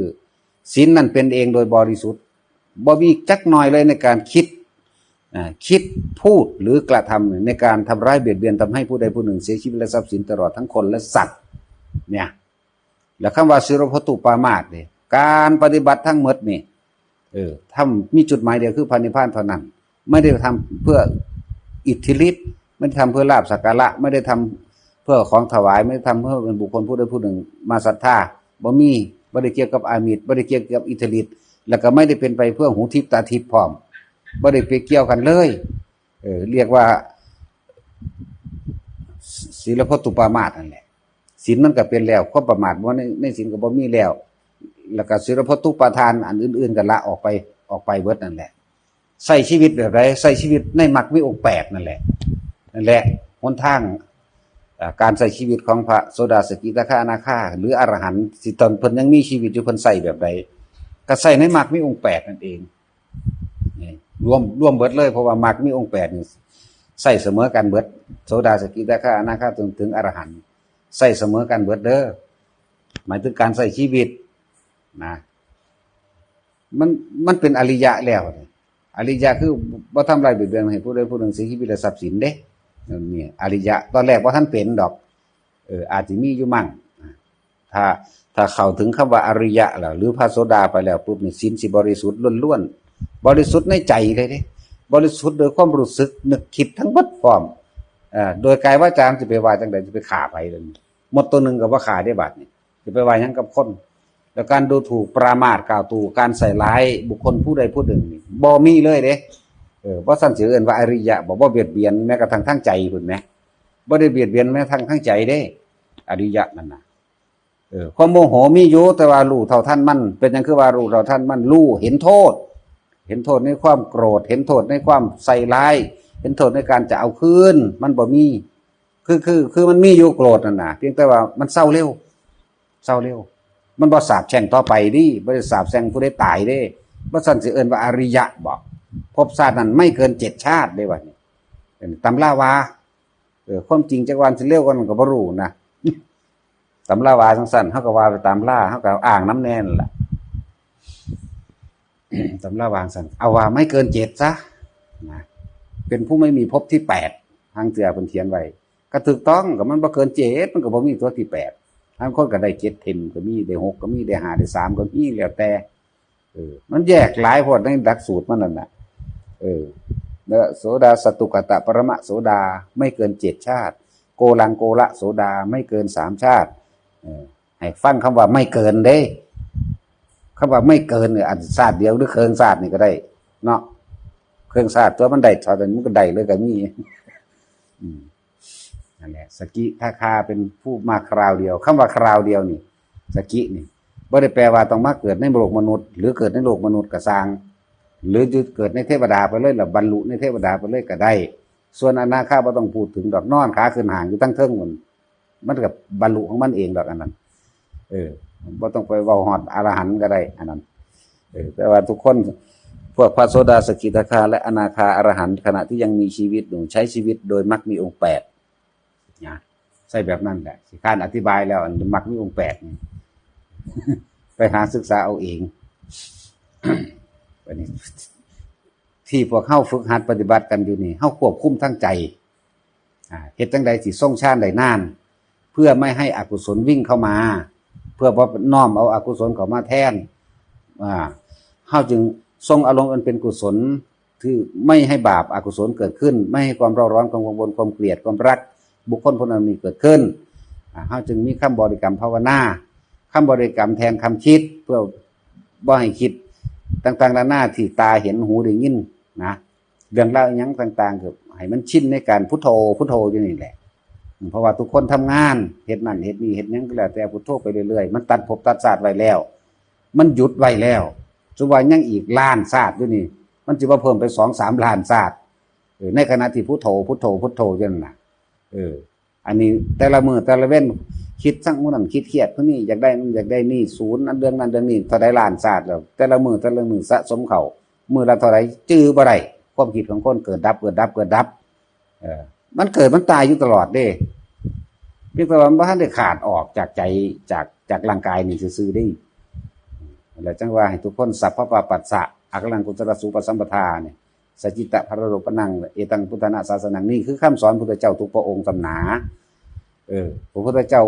ศีลนั่นเป็นเองโดยบริสุทธิ์ บ่มีจักหน่อยเลยในการคิด อ่า คิด พูด หรือกระทำในการทำร้ายเบียดเบียน ทำให้ผู้ใดผู้หนึ่งเสียชีวิตและทรัพย์สินตลอดทั้งคนและสัตว์ เนี่ย แล้วคำว่าศีลพัตตุปามาสเนี่ย การปฏิบัติทั้งหมดนี่ เออ ทำ มีจุดหมายเดียวคือพระนิพพานเท่านั้น ไม่ได้ทำเพื่ออิทธิฤทธิ์ ไม่ได้ทำเพื่อลาภสักการะ ไม่ได้ทำเพื่อของถวาย ไม่ได้ทำเพื่อเป็นบุคคลผู้ใดผู้หนึ่งมาศรัทธา บ่มี บ่ได้เกี่ยวกับอามิส บ่ได้เกี่ยวกับอิทธิฤทธิ์ แล้วก็ไม่ได้เป็นไปเพื่อหูทิพย์ตาทิพย์พร้อม บ่ได้ไปเกี่ยวกันเลย เออ เรียกว่า ศีลพัตตุปามาสนั่นแหละ ศีลมันก็เป็นแล้ว ความประมาทบ่ใน ในศีลก็บ่มีแล้ว แล้วก็ศีลพัตตุปาทานอันอื่นๆก็ละออกไป ออกไปเบิดนั่นแหละ ใช้ชีวิตแบบใด ใช้ชีวิตในมรรคมีองค์แปดนั่นแหละ นั่นแหละหนทาง อ่า การใช้ชีวิตของพระโสดา สกิทาคา อนาคา หรืออรหันต์ สิตอนเพิ่นยังมีชีวิตอยู่ เพิ่นใช้แบบใด ก็ใช้ในมรรคมีองค์แปดนั่นเอง นี่ รวม รวมเบิดเลย เพราะว่ามรรคมีองค์แปดนี่ใช้เสมอกันเบิด โสดา สกิทาคา อนาคา จนถึงอรหันต์ ใช้เสมอกันเบิดเด้อ หมายถึงการใช้ชีวิตนะ มัน มันเป็นอริยะแล้วนี่ อริยะคือบ่ทำร้ายเบียดเบียนให้ผู้ใดผู้หนึ่งเสียชีวิตและทรัพย์สินเด้ นี่อริยะ ตอนแรกบ่ทันเป็นดอก เออ อาจสิมีอยู่มั่ง ถ้า ถ้าเข้าถึงคำว่าอริยะแล้ว หรือพระโสดาไปแล้วปุ๊บนี่ ศีลสิบริสุทธิ์ล้วนๆ บริสุทธิ์ในใจเลยเด้ บริสุทธิ์โดยความรู้สึกนึกคิดทั้งหมดพร้อม เอ่อ โดยกายวาจาสิไปว่าจั่งใด สิไปฆ่าไผเลย มดตัวหนึ่งก็บ่ฆ่าได้บาดนี้ สิไปว่าหยังกับคน แล้วการดูถูกปรามาสกล่าวตู่ การใส่ร้ายบุคคลผู้ใดผู้หนึ่งนี่บ่มีเลยเด้ เออ บ่ซั่นสิเอิ้นว่าอริยะบ่ บ่เบียดเบียนแม้กระทั่งทางใจพุ้นแหม บ่ได้เบียดเบียนแม้กระทั่งทางใจเด้ อริยะนั่นน่ะ เออ ความโมโหมีอยู่ แต่ว่ารู้เท่าทันมัน เป็นหยังคือว่ารู้เท่าทันมัน รู้เห็นโทษ เห็นโทษในความโกรธ เห็นโทษในความใส่ร้าย เห็นโทษในการจะเอาคืน มันบ่มี คือ คือ คือมันมีอยู่โกรธนั่นน่ะ เพียงแต่ว่ามันเซาเร็ว เซาเร็ว มันบ่สาปแช่งต่อไปเด้ บ่ได้สาปแช่งผู้ใดตายเด้ บ่ซั่นสิเอิ้นว่าอริยะบ่ ภพชาตินั้นไม่เกินเจ็ดชาติเด้ ว่านี่ เออ ตำราว่า เออ ความจริงจักว่าสิเร็วกว่านั้นก็บ่รู้นะ ตำราว่าจั่งซั่น เฮาก็ว่าไปตามรา เฮาก็อ้างนำแน่นั่นล่ะ ตำราว่าจั่งซั่น เอาว่าไม่เกินเจ็ดซะ นะ เป็นผู้ไม่มีภพที่แปด ทางเทื่อเพิ่นเขียนไว้ ก็ถูกต้อง ก็มันบ่เกินเจ็ด มันก็บ่มีตัวที่แปด บางคนก็ได้เจ็ดเต็มก็มี ได้หกก็มี ได้ห้า ได้สามก็มี แล้วแต่ เออ มันแยกหลายโพดในหลักสูตรมันนั่นน่ะ เออ แล้วโสดาสตุกตะปรมะโสดา ไม่เกินเจ็ดชาติ โกลังโกละโสดา ไม่เกินสามชาติ เออ ให้ฟังคำว่าไม่เกินเด้ คำว่าไม่เกินเนี่ย อันชาติเดียวหรือเคิ่งชาตินี่ก็ได้ เนาะ เคิ่งชาติตัวมันได้เท่านั้นมันก็ได้เลยก็มี อืม นั่นแหละ สกิทาคาเป็นผู้มาคราวเดียว คำว่าคราวเดียวนี่ สกินี่ บ่ได้แปลว่าต้องมาเกิดในโลกมนุษย์ หรือเกิดในโลกมนุษย์ก็ซ่าง หรือจะเกิดในเทวดาไปเลย แล้วบรรลุในเทวดาไปเลยก็ได้ ส่วนอนาคาบ่ต้องพูดถึงดอก นอนขาขึ้นห้างอยู่ทั้งเทิงมัน มันก็บรรลุของมันเองดอกอันนั้น เออ บ่ต้องไปเว้าฮอดอรหันต์ก็ได้ อันนั้น เออ แต่ว่าทุกคน พวกพระโสดา สกิทาคา และอนาคา อรหันต์ ขณะที่ยังมีชีวิตอยู่ ใช้ชีวิตโดยมรรคมีองค์แปด นะ ใช่แบบนั้นแหละ สิคร้านอธิบายแล้ว อันมรรคมีองค์แปดนี่ ไปหาศึกษาเอาเอง อันนี้ ที่พวกเฮาฝึกหัดปฏิบัติกันอยู่นี่ เฮาควบคุมทางใจ อ่า เฮ็ดจั่งใดสิทรงฌานได้นาน เพื่อไม่ให้อกุศลวิ่งเข้ามา เพื่อบ่น้อมเอาอกุศลเข้ามาแทน อ่า เฮาจึงทรงอารมณ์อันเป็นกุศล คือไม่ให้บาปอกุศลเกิดขึ้น ไม่ให้ความเร่าร้อน ความกังวล ความเกลียด ความรัก บุคคลผู้นั้นนี้เกิดขึ้น อ่า เฮาจึงมีคำบริกรรมภาวนา คำบริกรรมแทนคำคิด เพื่อบ่ให้คิดต่างๆนานาที่ตาเห็นหูได้ยินนะ เรื่องราวอิหยังต่างๆ ก็ให้มันชินในการพุทโธ พุทโธอยู่นี่แหละ เพราะว่าทุกคนทำงาน เฮ็ดนั่นเฮ็ดนี่ เฮ็ดหยังก็แล้วแต่ พุทโธไปเรื่อยๆ มันตัดภพตัดชาติไว้แล้ว มันหยุดไว้แล้ว สมมุติว่ายังอีกล้านชาติอยู่นี่ มันสิบ่เพิ่มไปสองสามล้านชาติ เออ ในขณะที่พุทโธ พุทโธ พุทโธอยู่นั่นน่ะ เออ อันนี้แต่ละมื้อแต่ละเว็น คิดสั่งผู้นั้น คิดเครียดผู้นี้ อยากได้นั่นอยากได้นี่ สูญอันเรื่องนั้นเรื่องนี้ เท่าใดล้านชาติแล้ว แต่ละมื้อแต่ละมื้อสะสมเข้า มื้อละเท่าใด จื่อบ่ได้ ความคิดของคนเกิดดับ เกิดดับ เกิดดับ เออ มันเกิดมันตายอยู่ตลอดเด้ เพียงแต่ว่ามันบ่ทันได้ขาดออกจากใจ จาก จากร่างกายนี่ซื่อๆเด้ แล้วจั่งว่าให้ทุกคน สัพพะปะปัสสะ อะกัลลังกุศลสูปสัมปทาเนี่ย สัจจิตะพะระโลปะนัง เอตังพุทธานะสาสนัง นี่คือคำสอนพุทธเจ้าทุกพระองค์ตำหนา เออ พระพุทธเจ้า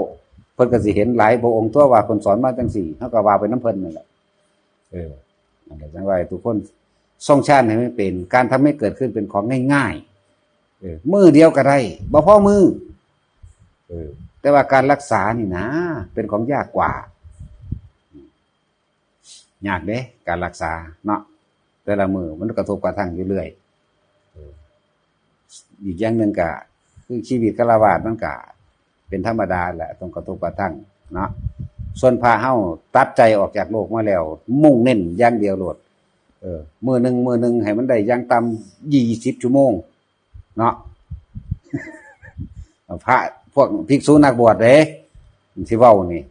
เพิ่นก็สิเห็นหลายพระองค์ตัวว่าเพิ่นสอนมาจั่งซี่ เฮาก็ว่าไปนำเพิ่นนั่นแหละ เออ นั่นแหละจั่งว่าให้ทุกคนทรงฌานให้มันเป็น การทำให้เกิดขึ้นเป็นของง่ายๆ เออ มื้อเดียวก็ได้ บ่พอมื้อ เออ แต่ว่าการรักษานี่นะ เป็นของยากกว่า ยากเด้ การรักษาเนาะ แต่ละมื้อมันกระทบกระทั่งอยู่เรื่อย เออ อีกอย่างหนึ่งก็คือชีวิตฆราวาสมันก็เป็นธรรมดาแหละ ต้องกระทบกระทั่งเนาะ ส่วนพระเฮาตัดใจออกจากโลกมาแล้ว มุ่งเน้นอย่างเดียวโลด เออ มื้อหนึ่ง มื้อหนึ่งให้มันได้อย่างต่ำยี่สิบชั่วโมงเนาะ พระพวกภิกษุนักบวชเด้ สิเว้านี่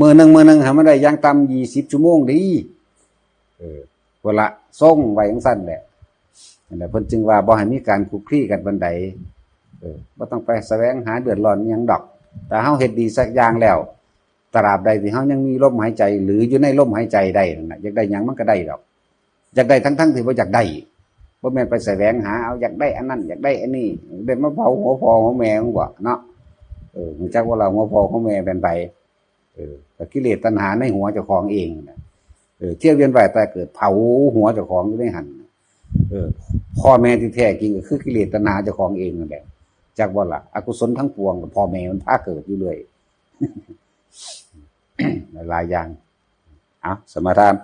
มื้อหนึ่ง มื้อหนึ่งให้มันได้อย่างต่ำยี่สิบชั่วโมงดี เออ พุ้นละ ทรงไว้จั่งซั่นแหละ นั่นแหละ เพิ่นจึงว่าบ่ให้มีการคลุกคลีกันปานใด เออ บ่ต้องไปแสวงหาเดือดร้อนอิหยังดอก ถ้าเฮาเฮ็ดดีสักอย่างแล้ว ตราบใดที่เฮายังมีลมหายใจ หรืออยู่ในลมหายใจได้นั่นน่ะ อยากได้หยังมันก็ได้ดอก อยากได้ทั้งๆที่บ่อยากได้ บ่แม่นไปแสวงหาเอา อยากได้อันนั้น อยากได้อันนี้ ได้มาเผาหัวพ่อหัวแม่มึงบ่เนาะ เออ รู้จักบ่ล่ะ หัวพ่อหัวแม่เป็นไผ เออ ก็กิเลสตัณหาในหัวเจ้าของเองน่ะ เออ เที่ยวเวียนว่ายตายเกิดเผาหัวเจ้าของอยู่ในหั่น เออ พ่อแม่ที่แท้จริงก็คือกิเลสตัณหาเจ้าของเองนั่นแหละ จักบ่ล่ะ อกุศลทั้งปวง พ่อแม่มันพาเกิดอยู่เรื่อย หลายๆอย่าง เอา สมาทาน